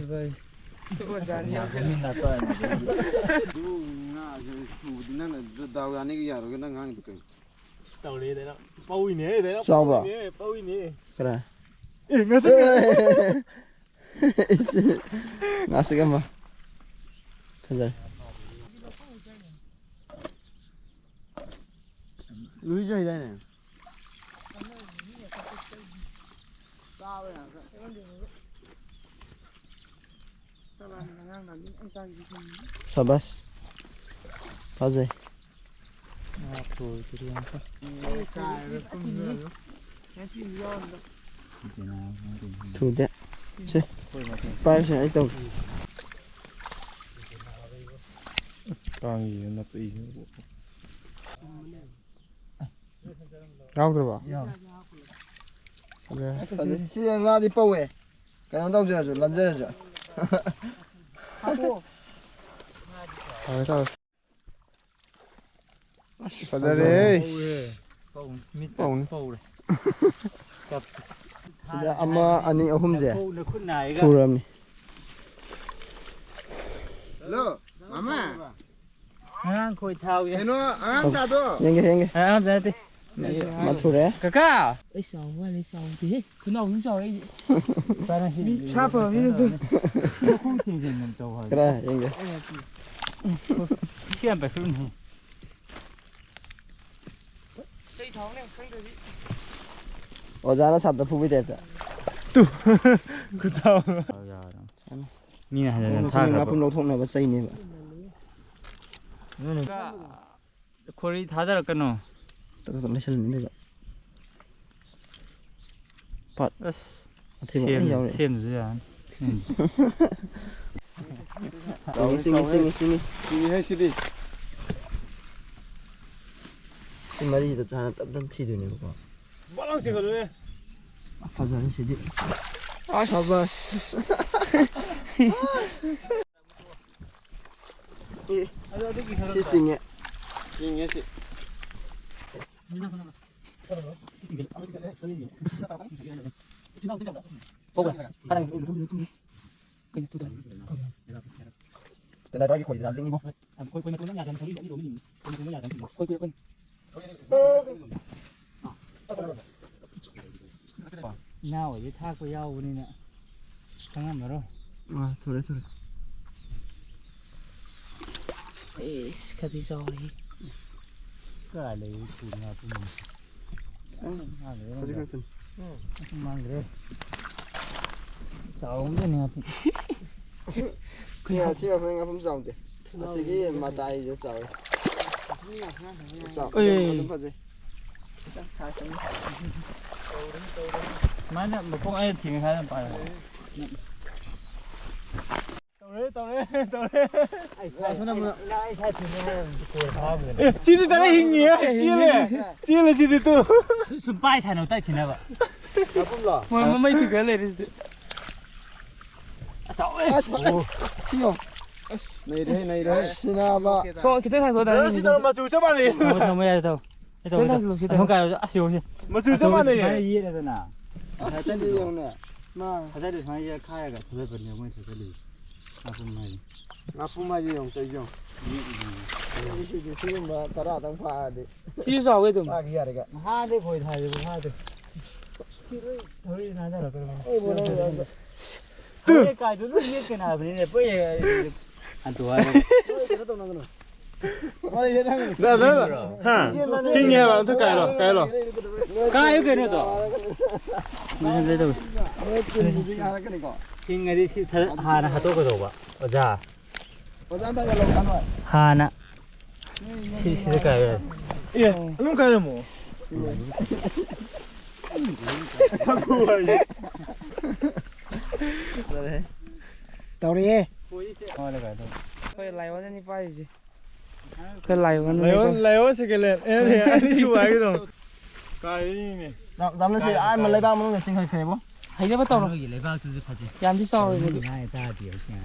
ꯑꯣꯖꯥꯅꯤ꯫ ꯌꯥꯝ ꯀꯨꯝꯃꯤꯟꯅ ꯇꯧꯔꯝꯃꯤꯗꯨꯗꯤ꯫ ꯑꯗꯨ ꯉꯥꯁꯦ ꯊꯨꯕꯗꯤ ꯅꯪꯅ ꯗꯥꯎ ꯌꯥꯅꯤꯒ ꯌꯥꯔꯣꯏꯒ ꯅꯪ ꯉꯥꯡꯉꯤꯗꯨ ꯀꯩꯅꯣ? ꯇꯧꯔꯦꯗꯅ꯫ ꯄꯧꯏꯅꯦ, ꯗꯅ ꯆꯥꯎꯕ꯭ꯔꯣ? ꯄꯧꯏꯅꯦ, ꯄꯧꯏꯅꯦ꯫ ꯀꯅꯥ? ꯑꯦ, ꯉꯁꯤ ꯏꯁ, ꯉꯥꯁꯤꯛ ꯑꯃ꯫ ꯐꯖꯔꯦ꯫ ꯂꯨꯏꯁꯨ ꯍꯩꯗꯥꯏꯅꯦ? ꯁꯕꯥꯁ꯫ ꯐꯖꯩ꯫ ꯊꯨꯗꯦ꯫ ꯁꯦ, ꯄꯥꯏꯁꯦ, ꯑꯩ ꯇꯧꯒꯦ꯫ ꯀꯥꯡꯒꯤ ꯅꯥꯄꯤ꯫ ꯌꯥꯎꯗ꯭ꯔꯕꯣ? ꯌꯥꯎꯔꯦ꯫ ꯐꯖꯩ꯫ ꯁꯤ ꯉꯥꯗꯤ ꯄꯧꯋꯦ꯫ ꯀꯩꯅꯣ ꯇꯧꯖꯔꯁꯨ, ꯂꯟꯖꯔꯁꯨ꯫ ꯇꯧꯔꯦ, ꯇꯧꯔꯦ꯫ ꯑꯁ, ꯐꯖꯔꯦ꯫ ꯄꯧꯔꯦ꯫ ꯄꯧꯅꯤ꯫ ꯃꯤꯠꯇ ꯄꯧꯅꯤ꯫ ꯄꯧꯔꯦ꯫ ꯁꯤꯗ ꯑꯃ, ꯑꯅꯤ, ꯑꯍꯨꯝꯁꯦ ꯅꯈꯨꯠ ꯅꯥꯏꯒ꯫ ꯁꯨꯔꯕꯅꯤ꯫ ꯍꯜꯂꯣ, ꯃꯥꯃ꯫ ꯑꯉꯥꯡ ꯈꯣꯏ ꯊꯥꯎꯁꯦ꯫ ꯀꯩꯅꯣ, ꯑꯉꯥꯡ ꯆꯥꯗꯣ? ꯌꯦꯡꯒꯦ, ꯌꯦꯡꯒꯦ꯫ ꯑꯉꯥꯡ ꯅꯠꯇꯦ꯫ ꯃꯊꯨꯔꯦ꯫ ꯀꯀꯥ! ꯑꯩ ꯆꯥꯎ ꯃꯥꯜꯂꯦ, ꯆꯥꯎꯗꯦꯍꯦ꯫ ꯈꯨꯅꯥꯎꯁꯨ ꯆꯥꯎꯋꯦ ꯑꯩꯁꯦ꯫ ꯃꯤ ꯁꯥ ꯐꯕ ꯃꯤ ꯅꯠꯇꯦ꯫ ꯃꯈꯣꯡ ꯊꯦꯡꯖꯤꯟ ꯑꯗꯨꯝ ꯇꯧ ꯍꯥꯏꯕ꯫ ꯈꯔ ꯌꯦꯡꯒꯦ꯫ ꯁꯤ ꯌꯥꯝ ꯄꯥꯏꯈꯠꯂꯨꯅꯨ꯫ ꯀꯩ ꯊꯥꯎꯅꯦ ꯈꯪꯗ꯭ꯔꯗꯤ꯫ ꯑꯣꯖꯥꯅ ꯁꯥꯇ꯭ꯔ ꯐꯨꯕꯩ ꯇꯥꯏꯞꯇ꯫ ꯇꯨ꯫ ꯈꯨꯆꯥꯎ꯫ ꯃꯤꯅ ꯍꯟꯖꯟ ꯍꯟꯖꯟ ꯊꯥꯈ꯭ꯔꯕ꯫ ꯉꯥꯄ꯭ꯔꯨꯝ ꯂꯧꯊꯣꯛꯅꯕ ꯆꯩꯅꯦꯕ꯫ ꯈꯣꯔꯤ ꯊꯥꯗꯔꯛꯀꯅꯣ꯫ ꯇꯞ ꯇꯞ ꯂꯩꯁꯜꯂꯨꯅꯦ ꯑꯗꯨꯒ꯫ ꯄꯥꯠ꯫ ꯑꯁ, ꯑꯊꯤꯕ ꯂꯣꯏ ꯁꯦꯝ-, ꯌꯥꯎꯔꯦ꯫ ꯁꯦꯝꯗ꯭ꯔꯁꯨ ꯌꯥꯔꯅꯤ꯫ ꯎꯝ꯫ ꯆꯤꯡꯉꯤ, ꯆꯤꯡꯉꯤ, ꯆꯤꯡꯉꯤ, ꯆꯤꯡꯉꯤ꯫ ꯆꯤꯡꯉꯤ ꯍꯥꯏꯁꯤꯗꯤ꯫ ꯁꯤ ꯃꯔꯤꯗ ꯍꯥꯟꯅ ꯇꯞ ꯇꯞ ꯊꯤꯗꯣꯏꯅꯦꯕꯀꯣ꯫ ꯕꯛ ꯂꯥꯎ ꯆꯤꯡꯈꯠꯂꯨꯅꯦ꯫ ꯐꯖꯔꯦ ꯁꯤꯗꯤ꯫ ꯑꯁ꯫ ꯁꯥꯕꯥꯁ꯫ ꯑꯦ, ꯁꯤ ꯆꯤꯡꯉꯦ꯫ ꯆꯤꯡꯉꯦ ꯁꯤ꯫ ꯏꯅꯥꯎ ꯍꯣꯏꯗꯤ ꯊꯥꯛꯄ ꯌꯥꯎꯕꯅꯤꯅ ꯈꯪꯉꯝꯃꯔꯣꯏ꯫ ꯑꯥ, ꯊꯨꯔꯦ, ꯊꯨꯔꯦ꯫ ꯑꯦꯁ, ꯈꯔꯗꯤ ꯆꯥꯎꯔꯦꯍꯦ꯫ ꯀꯥꯏ ꯂꯩ? ꯊꯨꯅ ꯄꯨꯡ꯫ ꯎꯝ, ꯃꯥꯡꯈ꯭ꯔꯦ꯫ ꯍꯧꯖꯤꯛ ꯈꯛꯇꯅꯤ꯫ ꯃꯥꯡꯈ꯭ꯔꯦ꯫ ꯆꯥꯎꯔꯝꯗꯣꯏꯅꯦ ꯉꯥꯄꯨꯝ꯫ ꯁꯤ, ꯁꯤ ꯃꯐꯝ ꯉꯥꯄꯨꯝ ꯆꯥꯎꯗꯦ꯫ ꯑꯁꯤꯒꯤ ꯃꯇꯥꯏꯁꯦ ꯆꯥꯎꯋꯦ꯫ ꯆꯥꯎ꯫ ꯑꯦ꯫ ꯑꯗꯨꯝ ꯐꯖꯩ꯫ ꯁꯨꯃꯥꯏꯅ ꯃꯈꯣꯡ ꯑꯩꯅ ꯊꯤꯡꯉꯦ ꯍꯥꯏꯅ ꯄꯥꯏꯌꯣ꯫ ꯇꯧꯔꯦ, ꯇꯧꯔꯦ, ꯇꯧꯔꯦ꯫ ꯑꯦ, ꯁꯤꯗꯤ ꯇꯔꯦ ꯍꯤꯡꯉꯤꯌꯦ꯫ ꯆꯦꯜꯂꯦ꯫ ꯆꯦꯜꯂꯦ ꯁꯤꯗꯤ ꯇꯨ꯫ ꯁꯨꯝ ꯄꯥꯏ ꯁꯥꯟꯅꯧ ꯇꯥꯏ ꯊꯤꯅꯕ꯫ ꯉꯥꯄꯨꯝꯂꯣ? ꯃꯣꯏ ꯃꯃꯩ ꯇꯨ ꯈꯔ ꯂꯩꯔꯦ ꯁꯤꯗꯤ꯫ ꯑꯁ, ꯆꯥꯎꯋꯦ꯫ ꯑꯁ, ꯃꯈꯜ꯫ ꯁꯤꯌꯣ꯫ ꯑꯁ, ꯅꯩꯔꯦ, ꯅꯩꯔꯦ꯫ ꯑꯁ, ꯁꯤꯅꯕ꯫ ꯁꯣꯝ ꯈꯤꯇꯪ ꯊꯥꯡꯗꯣꯛꯑꯣ, ꯅꯪ ꯁꯤ ꯇꯧꯔꯣ, ꯃꯆꯨ ꯆꯞ ꯃꯥꯟꯅꯩ꯫ ꯊꯝꯃꯣ, ꯊꯝꯃꯣ, ꯌꯥꯔꯦ, ꯇꯧ꯫ ꯑꯩ ꯇꯧꯒꯦ, ꯇꯧꯒꯦ꯫ ꯈꯤꯇꯪ ꯊꯥꯡꯗꯣꯛꯑꯣ, ꯁꯤ ꯑꯁꯣꯝ ꯇꯧꯔꯣ꯫ ꯀꯥꯏꯔꯣ, ꯑꯁ, ꯌꯦꯡꯉꯨ ꯁꯤ꯫ ꯃꯆꯨ ꯆꯞ ꯃꯥꯟꯅꯩꯌꯦ꯫ ꯁꯨꯃꯥꯏꯅ ꯌꯦꯠꯂꯦꯗꯅ꯫ ꯑꯁ, ꯁꯤꯗꯤ ꯌꯦꯡꯉꯨꯅꯦ꯫ ꯃꯥ꯫ ꯊꯥꯗꯔꯤ ꯁꯨꯃꯥꯏꯅ ꯌꯦꯠꯈꯥꯏꯔꯒ ꯊꯥꯗꯕꯅꯦ ꯃꯣꯏ ꯊꯥꯗꯔꯤꯁꯦ꯫ ꯉꯥꯄ꯭ꯔꯨꯝ ꯍꯥꯏꯁꯦ꯫ ꯉꯥꯄ꯭ꯔꯨꯝ ꯍꯥꯏꯁꯦ ꯌꯦꯡꯉꯨ, ꯇꯧꯔꯤꯁꯦ ꯌꯦꯡꯉꯨ꯫ ꯌꯦꯠꯂꯤꯅꯦ꯫ ꯁꯤꯗꯤ ꯁꯤꯒꯨꯝꯕ ꯇꯔꯥꯗꯪ ꯐꯥꯔꯗꯤ꯫ ꯁꯤꯁꯨ ꯆꯥꯎꯋꯦ ꯑꯗꯨꯝ꯫ ꯐꯥꯈꯤ ꯌꯥꯔꯦꯒ꯫ ꯅꯍꯥꯟꯗꯩ ꯈꯣꯏ ꯊꯥꯔꯤꯕ ꯐꯥꯗꯦ꯫ ꯁꯤ ꯂꯣꯏ ꯊꯧꯔꯤ ꯅꯥꯟꯊꯔꯛꯇ꯭ꯔꯕꯅꯦ꯫ ꯑꯩ ꯕꯣꯜ ꯂꯧꯔꯦ꯫ ꯊꯧꯔꯤ ꯀꯥꯏꯗꯣ ꯂꯣꯏ ꯌꯦꯠꯀꯅꯤ ꯍꯥꯏꯕꯅꯤꯅꯦ꯫ ꯄꯣꯏ ꯍꯟꯗꯣꯛ ꯍꯥꯏꯔꯒ꯫ ꯅꯣꯏ ꯀꯩꯅꯣ ꯇꯧꯅꯒꯅꯨ꯫ ꯅꯣꯏ ꯇꯤꯝꯗꯨꯗꯤ ꯉꯥꯏꯔꯛꯀꯅꯤꯀꯣ꯫ ꯁꯤꯡꯉꯗꯤ ꯁꯤ ꯊ-, ꯍꯥꯟꯅ ꯍꯥꯠꯇꯣꯛꯀꯗꯧꯕ, ꯑꯣꯖꯥ꯫ ꯑꯣꯖꯥ, ꯑꯝꯇ ꯌꯥꯜꯂꯣ, ꯀꯥꯟꯅꯣ꯫ ꯍꯥꯟꯅ ꯁꯤ, ꯁꯤꯗ ꯀꯥꯏꯌꯣ꯫ ꯑꯦ, ꯑꯗꯨꯝ ꯀꯥꯏꯔꯝꯃꯣ꯫ ꯐꯖꯔꯦ꯫ ꯇꯧꯔꯛꯑꯦ꯫ ꯍꯣꯏ, ꯂꯥꯏꯑꯣꯟ ꯑꯅꯤ ꯄꯥꯏꯔꯤꯁꯦ꯫ ꯑꯩꯈꯣꯏ ꯂꯥꯏꯑꯣꯟ ꯑꯅꯤ ꯂꯥꯏꯑꯣꯟ, ꯄꯥꯏ-, ꯂꯥꯏꯑꯣꯟ second hand꯫ ꯑꯦ, ꯑꯅꯤꯁꯨꯕ ꯍꯥꯏꯒꯗꯧꯅꯤ꯫ ꯀꯥꯏꯅꯦ꯫ ꯗꯥꯝ-, ꯗꯥꯝꯅ ꯁꯤ ꯑꯥ ꯂꯩꯕꯥꯛ ꯃꯅꯨꯡꯗ ꯆꯤꯡꯈꯠꯈ꯭ꯔꯦꯕꯣ꯫ ꯍꯩꯅꯕ ꯇꯧꯔꯣ꯫ ꯅꯣꯏꯒꯤ ꯂꯩꯕꯥꯛꯇꯨꯁꯨ ꯐꯖꯩ꯫ ꯌꯥꯝꯗꯤ ꯆꯥꯎꯔꯣꯏ, ꯃꯗꯨ꯫ ꯉꯥꯏ ꯇꯥꯗꯦ꯫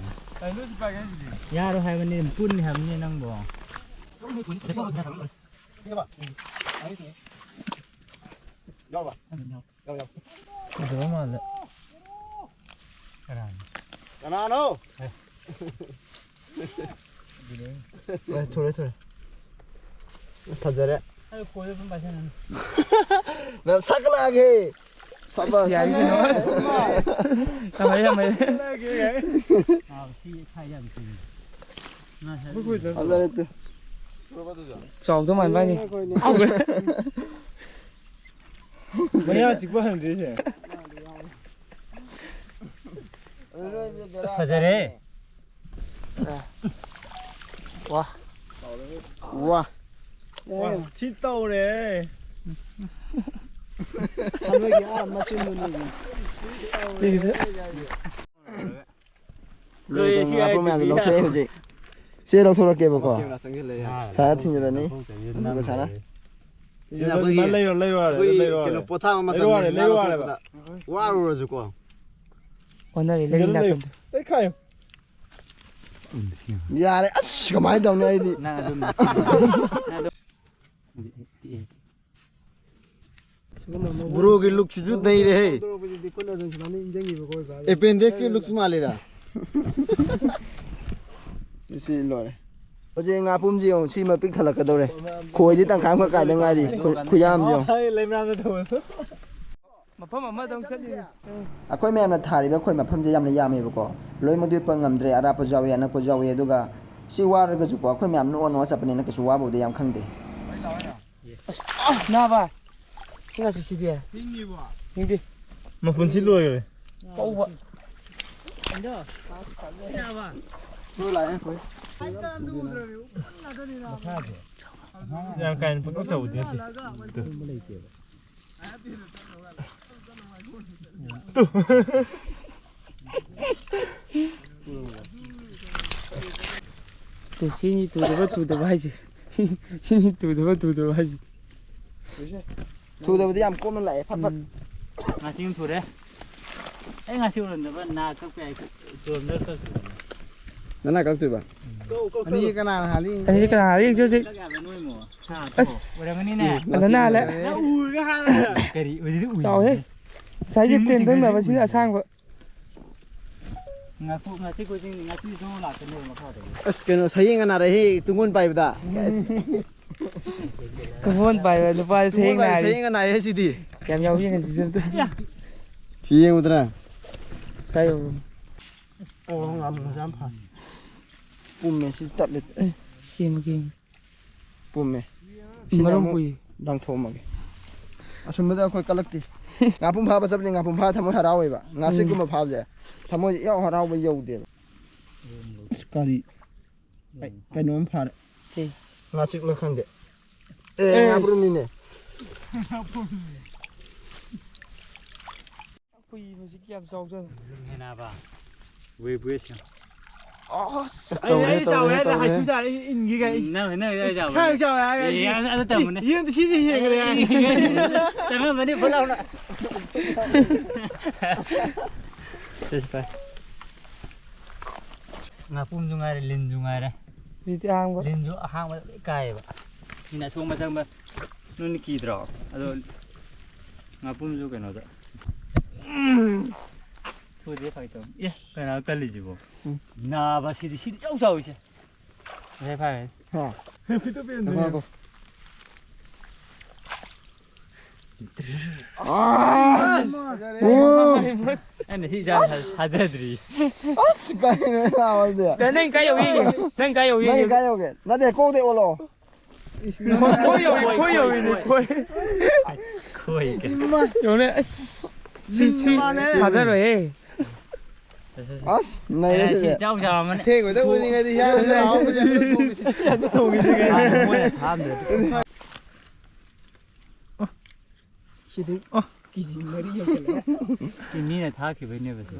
ꯀꯩꯅꯣ ꯁꯤ ꯄꯥꯏꯒꯦ ꯍꯥꯏꯁꯤꯗꯤ? ꯌꯥꯔꯣꯏ ꯍꯥꯏꯕꯅꯤ, ꯄꯨꯟꯅꯤ ꯍꯥꯏꯕꯅꯤ ꯅꯪꯕꯣ꯫ ꯌꯥꯎꯕ? ꯌꯥꯎ, ꯌꯥꯎ꯫ ꯐꯖꯕ ꯃꯥꯜꯂꯦ꯫ ꯀꯅꯥꯅꯣ? ꯀꯅꯥꯅꯣ? ꯑꯦ꯫ ꯑꯦ, ꯊꯨꯔꯦ, ꯊꯨꯔꯦ꯫ ꯐꯖꯔꯦ꯫ ꯑꯩ ꯈꯣꯏꯗ ꯑꯗꯨꯝ ꯄꯥꯏꯁꯟꯅꯅꯤ꯫ ꯃꯌꯥꯝ ꯁꯥꯒꯠꯂꯛꯑꯒꯦ꯫ ꯁꯥꯕꯥꯁ꯫ ꯌꯥꯏ ꯀꯩꯅꯣ꯫ ꯌꯥꯝ ꯍꯩ, ꯌꯥꯝ ꯍꯩ꯫ ꯐꯖꯔꯦ ꯇꯨ꯫ ꯆꯥꯎꯗꯧ ꯃꯥꯟꯕ ꯍꯥꯏꯅꯤ꯫ ꯃꯌꯥ ꯆꯤꯛꯄ ꯍꯟꯗ꯭ꯔꯤꯁꯦ꯫ ꯐꯖꯔꯦ꯫ ꯋꯥ꯫ ꯋꯥ꯫ ꯋꯥ, ꯊꯤ ꯇꯧꯔꯦ꯫ ꯁꯥꯟꯅꯒꯤ ꯑꯥ ꯃꯆꯤꯟꯗꯨꯅꯤ꯫ ꯂꯣꯏꯔꯦ, ꯁꯤ ꯉꯥꯄ꯭ꯔꯨꯝ ꯃꯌꯥꯝꯗꯣ ꯂꯧꯊꯣꯛꯑꯦ ꯍꯧꯖꯤꯛ꯫ ꯁꯤ ꯂꯧꯊꯣꯔꯛꯀꯦꯕꯀꯣ꯫ ꯀꯦꯃꯦꯔꯥ ꯆꯪꯁꯤꯜꯂꯦ ꯌꯥꯔꯦ꯫ ꯁꯥꯟꯅ ꯊꯤꯟꯖꯤꯜꯂꯅꯤ꯫ ꯑꯗꯨꯒ ꯁꯥꯟꯅ꯫ ꯁꯤꯗ ꯑꯩꯈꯣꯏꯒꯤ, ꯂꯩꯔꯣ, ꯂꯩꯔꯣ ꯍꯥꯏꯔꯦ, ꯑꯩꯈꯣꯏꯒꯤ ꯂꯩꯔꯣ ꯍꯥꯏꯔꯦ꯫ ꯀꯩꯅꯣ ꯄꯣꯊꯥꯕ ꯃꯇꯝꯅꯤ, ꯂꯩꯔꯣ ꯍꯥꯏꯔꯦ, ꯉꯥ ꯂꯩꯔꯣ ꯍꯥꯏꯔꯦꯕ꯫ ꯂꯧꯊꯣꯛꯄꯗ꯫ ꯋꯥꯔꯨꯔꯁꯨꯀꯣ꯫ ꯑꯣꯟꯅꯔꯦ, ꯂꯩꯔꯤ ꯁꯤꯗ ꯂꯩꯌꯨ꯫ ꯅꯥꯀꯟꯗ꯫ ꯑꯩ ꯈꯥꯏꯌꯨ꯫ ꯌꯥꯔꯦ, ꯑꯁ, ꯀꯃꯥꯏꯅ ꯇꯧꯅꯤ ꯑꯩꯗꯤ? ꯅꯪ ꯑꯗꯨꯝ, ꯅꯪ ꯑꯗꯨꯝ꯫ ꯕ꯭ꯔꯣꯒꯤ ꯂꯨꯛꯁꯤꯁꯨ ꯅꯩꯔꯦꯍꯦ꯫ ꯇꯧꯔꯛꯄꯁꯤꯗꯤ ꯈꯨꯠꯅ ꯑꯗꯨꯝ ꯁꯨꯃꯥꯏꯅ ꯏꯟꯖꯟꯈꯤꯕꯀꯣ ꯑꯣꯏꯕ꯫ ꯑꯦꯄꯦꯟꯗꯤꯛꯁꯀꯤ ꯂꯨꯛꯁ ꯃꯥꯜꯂꯤꯗ꯫ ꯁꯤ ꯂꯣꯏꯔꯦ꯫ ꯍꯧꯖꯤꯛ ꯉꯥꯄꯨꯝꯁꯤ ꯌꯦꯡꯉꯨ, ꯁꯤꯃ ꯄꯤꯛ ꯊꯜꯂꯛꯀꯗꯧꯔꯦ꯫ ꯈꯣꯏꯗꯤ ꯇꯪꯈꯥꯏ ꯑꯃꯈꯛ ꯀꯥꯏꯗ ꯉꯥꯏꯔꯤ꯫ ꯈꯨ-, ꯈꯨꯌꯥꯝꯁꯤ ꯌꯦꯡꯉꯨ꯫ ꯑꯩ ꯂꯩꯃꯔꯥꯝꯗ ꯇꯧꯕꯗꯣ꯫ ꯃꯐꯝ ꯑꯃꯗ ꯑꯃꯨꯛ ꯆꯠꯂꯤꯅꯦ꯫ ꯑꯩꯈꯣꯏ ꯃꯌꯥꯝꯅ ꯊꯥꯔꯤꯕ ꯈꯣꯏ ꯃꯐꯝꯁꯦ ꯌꯥꯝꯅ ꯌꯥꯝꯃꯦꯕꯀꯣ꯫ ꯂꯣꯏꯃꯛꯇꯤ ꯄꯟ ꯉꯝꯗ꯭ꯔꯦ, ꯑꯔꯥꯞꯄꯁꯨ ꯌꯥꯎꯏ, ꯑꯅꯛꯄꯁꯨ ꯌꯥꯎꯏ꯫ ꯑꯗꯨꯒ ꯁꯤ ꯋꯥꯔꯒꯁꯨꯀꯣ, ꯑꯩꯈꯣꯏ ꯃꯌꯥꯝ ꯅꯣꯛꯑ ꯅꯣꯛꯑ ꯆꯠꯄꯅꯤꯅ ꯀꯩꯁꯨ ꯋꯥꯕꯕꯨꯗꯤ ꯌꯥꯝ ꯈꯪꯗꯦ꯫ ꯑꯁ, ꯑꯥ, ꯅꯥꯕ꯫ ꯁꯤ ꯉꯥꯁꯤ ꯁꯤꯗꯤ꯫ ꯍꯤꯡꯉꯤꯕꯣ? ꯍꯤꯡꯗꯦ꯫ ꯃꯄꯨꯟꯁꯤ ꯂꯣꯏꯈ꯭ꯔꯦ꯫ ꯄꯧꯕ꯫ ꯌꯥꯝ ꯀꯥ ꯍꯦꯟꯅ ꯄꯪꯆꯥꯎ ꯆꯥꯎꯕꯗꯤ ꯅꯠꯇꯦ꯫ ꯇꯨ꯫ ꯇꯨ, ꯁꯤꯅꯤ ꯇꯨꯗꯕ ꯇꯨꯗꯕ ꯍꯥꯏꯁꯦ꯫ ꯁꯤꯅꯤ ꯇꯨꯗꯕ ꯇꯨꯗꯕ ꯍꯥꯏꯁꯦ꯫ ꯊꯨꯗꯕꯗꯤ ꯌꯥꯝ ꯀꯣꯝꯅ ꯂꯥꯛꯑꯦ, ꯐꯠ ꯐꯠ꯫ ꯎꯝ꯫ ꯉꯥꯆꯤꯡ ꯊꯨꯔꯦ꯫ ꯑꯩ ꯉꯥꯆꯤꯡ ꯎꯔꯝꯗꯕ ꯅꯥ ꯀꯛꯄ ꯌꯥꯏ꯫ ꯆꯣꯝꯗ ꯀꯛꯇꯣꯏꯅꯦ꯫ ꯅꯅꯥ ꯀꯛꯇꯣꯏꯕ? ꯑꯅꯤ ꯀꯅꯥꯅ ꯍꯥꯜꯂꯤ? ꯑꯅꯤ ꯀꯅꯥ ꯍꯥꯜꯂꯤ? ꯌꯦꯡꯁꯤ ꯍꯧꯖꯤꯛ꯫ ꯀꯛ ꯌꯥꯕ ꯅꯣꯏ ꯃꯣ꯫ ꯍꯥ, ꯑꯁ꯫ ꯑꯣꯏꯔꯝꯒꯅꯤꯅꯦ꯫ ꯑꯗ ꯅꯥꯜꯂꯦ꯫ ꯅꯪ ꯎꯔꯒ ꯍꯥꯏꯔꯒ꯫ ꯀꯔꯤ? ꯍꯧꯖꯤꯛꯇꯤ ꯎꯏ꯫ ꯆꯥꯎꯍꯦ꯫ ꯉꯁꯥꯏꯒꯤ ꯆꯤꯡ ꯇꯦꯟ ꯃꯆꯤꯡ ꯊꯪꯅꯕꯁꯤꯒ ꯍꯧꯖꯤꯛ ꯎꯏ꯫ ꯑꯁꯥꯡꯕ꯫ ꯉꯥꯄꯨ-, ꯉꯥꯆꯤꯛ ꯀꯣꯏꯆꯤꯡ, ꯉꯥꯆꯤꯛꯁꯨ ꯂꯥꯛꯀꯅꯦꯕ ꯃꯈꯥꯗꯒꯤ꯫ ꯑꯁ, ꯀꯩꯅꯣ, ꯁꯌꯦꯡ ꯑꯅꯥꯔꯛꯍꯦ, ꯇꯨꯡꯒꯣꯟ ꯄꯥꯏꯕꯗ꯫ ꯇꯨꯡꯒꯣꯟ ꯄꯥꯏꯕ ꯅꯨꯄꯥꯁꯦ ꯁꯌꯦꯡ ꯇꯨꯡꯒꯣꯟ ꯄꯥꯏꯕ ꯅꯥꯔꯦ꯫ ꯁꯌꯦꯡ ꯑꯅꯥꯔꯛꯍꯦ ꯁꯤꯗꯤ꯫ ꯌꯥꯝ ꯌꯥꯎꯕꯤ ꯌꯦꯡꯍꯟꯁꯤꯁꯦ ꯑꯝꯇ꯫ ꯁꯤ ꯌꯦꯡꯉꯨꯗꯅ꯫ ꯁꯥꯏ ꯌꯧꯔꯣ꯫ ꯑꯣ, ꯉꯥꯃꯨ ꯃꯆꯥ ꯑꯃ ꯐꯥ꯫ ꯄꯨꯝꯃꯦ, ꯁꯤ ꯇꯠꯂꯦ꯫ ꯑꯦ, ꯀꯦꯝꯃ, ꯀꯦꯝꯃ꯫ ꯄꯨꯝꯃꯦ꯫ ꯁꯤꯅ ꯃꯔꯨꯝ ꯑꯃꯨꯛ ꯄꯨꯏ꯫ ꯂꯪꯊꯣꯛꯑꯝꯃꯒꯦ꯫ ꯑꯁꯨꯝꯕꯗ ꯑꯩꯈꯣꯏ ꯀꯜꯂꯛꯇꯦ꯫ ꯉꯥꯄꯨꯝ ꯐꯥꯕ ꯆꯠꯄꯅꯤ, ꯉꯥꯄꯨꯝ ꯐꯥ ꯊꯃꯣꯏ ꯍꯔꯥꯎꯋꯦꯕ꯫ ꯉꯥꯆꯤꯛꯀꯨꯝꯕ ꯎꯝ꯫ ꯐꯥꯕꯁꯦ ꯊꯃꯣꯏꯁꯦ ꯏꯍꯥꯎ ꯍꯔꯥꯎꯕ ꯌꯧꯗꯦꯕ꯫ ꯑꯁ, ꯀꯔꯤ? ꯑꯩ ꯀꯩꯅꯣꯝ ꯐꯥꯔꯦ꯫ ꯀꯩ? ꯉꯥꯆꯤꯛꯂ ꯈꯪꯗꯦ꯫ ꯑꯦ, ꯑꯦ꯫ ꯉꯥꯄ꯭ꯔꯨꯝꯅꯤꯅꯦ꯫ ꯍꯨꯏ ꯃꯁꯤ ꯀꯌꯥꯝ ꯆꯥꯎꯖꯥꯠꯅꯣ? ꯍꯦꯅꯥꯕ꯫ ꯋꯦ ꯕ꯭ꯔꯦꯁ꯫ ꯑꯁ, ꯑꯩ, ꯇꯧꯔꯦ, ꯑꯩ ꯆꯥꯎꯋꯦ ꯇꯧꯔꯦ, ꯍꯥꯏꯔ ꯇꯧꯔꯦ꯫ ꯍꯥꯏꯁꯨ ꯆꯥꯔꯦ, ꯑꯩ ꯏꯟꯒꯦ ꯀꯥꯏ꯫ ꯅꯪ, ꯅꯪ, ꯅꯪ ꯆꯥꯎꯕꯅꯦ꯫ ꯏꯁꯥ ꯆꯥꯎꯋꯦ ꯍꯥꯏꯔꯒ ꯑꯦ, ꯑꯩ ꯑꯗꯨ ꯇꯝꯕꯅꯦ꯫ ꯌꯦꯟꯗ ꯁꯤꯗꯤ ꯌꯦꯡꯈ꯭ꯔꯦ꯫ ꯑꯦ, ꯑꯦ, ꯑꯦ, ꯇꯝꯃꯝꯕꯅꯤ, ꯐꯨꯠ ꯂꯥꯎꯅ꯫ ꯁꯦ, ꯁꯦ, ꯐꯔꯦ꯫ ꯉꯥꯄꯨꯝꯁꯨ ꯉꯥꯏꯔꯦ, ꯂꯤꯟꯁꯨ ꯉꯥꯏꯔꯦ꯫ ꯍꯧꯖꯤꯛꯇꯤ ꯑꯍꯥꯡꯕ꯫ ꯂꯤꯟꯁꯨ ꯑꯍꯥꯡꯕ ꯂꯣꯏ ꯀꯥꯏꯌꯦꯕ꯫ ꯃꯤꯅ ꯑꯁꯣꯡꯕ ꯆꯪꯕ ꯅꯣꯏꯅ ꯀꯤꯗ꯭ꯔꯣ? ꯑꯗꯣ ꯉꯥꯄꯨꯝꯁꯨ ꯀꯩꯅꯣꯗ꯫ ꯊꯨꯗꯦ ꯐꯥꯒꯤ ꯇꯧꯕꯅꯤ꯫ ꯑꯦ, ꯀꯅꯥ ꯀꯜꯂꯤꯁꯤꯕꯣ? ꯎꯝ꯫ ꯅꯥꯕ ꯁꯤꯗꯤ, ꯁꯤꯗꯤ ꯏꯆꯥꯎ ꯆꯥꯎꯋꯤꯁꯦ꯫ ꯉꯁꯥꯏ ꯐꯥꯔꯦ꯫ ꯍꯥ? ꯉꯥꯏꯈꯣ, ꯉꯥꯏꯈꯣ꯫ ꯑꯥ! ꯑꯣ! ꯑꯩꯅ ꯁꯤ ꯏꯆꯥ ꯊꯥꯖꯗ꯭ꯔꯤ꯫ ꯑꯁ, ꯀꯩꯅꯣ ꯅꯥꯕꯗꯤ? ꯅꯪ ꯀꯥꯏ ꯌꯧ ꯌꯦꯡꯒꯦ? ꯅꯪ ꯀꯥꯏ ꯌꯧ ꯅꯪ ꯌꯦꯡꯒꯦ? ꯀꯥꯏ ꯌꯧꯒꯦ? ꯅꯠꯇꯦ, ꯀꯣꯛꯇ ꯑꯣꯜꯂꯣ꯫ ꯈꯣꯏ ꯌꯧꯏ, ꯈꯣꯏ ꯌꯧꯏꯅꯦ, ꯈꯣꯏ꯫ ꯈꯣꯏ ꯀꯩ? ꯌꯧꯅꯦ, ꯑꯁ꯫ ꯁꯤ, ꯁꯤ, ꯊꯥꯖꯔꯣꯏꯍꯦ꯫ ꯑꯁ, ꯅꯩꯔꯦ ꯑꯦ, ꯁꯤ ꯁꯤꯗꯤ꯫ ꯏꯆꯥꯎ ꯆꯥꯎꯔꯝꯃꯅꯤ꯫ ꯑꯁꯦꯡꯕꯗ ꯎꯅꯤꯡꯉꯗꯤ ꯌꯥꯝ ꯍꯥꯎꯕꯁꯦ꯫ ꯃꯣꯏꯅ ꯊꯥꯝꯗ꯭ꯔꯗꯤ꯫ ꯁꯤꯗꯤ ꯑꯣ, ꯀꯦ ꯖꯤ ꯃꯔꯤ ꯌꯧꯁꯜꯂꯛꯑꯦ꯫ ꯁꯤ ꯃꯤꯅ ꯊꯥꯈꯤꯕꯩꯅꯦꯕ ꯁꯦ꯫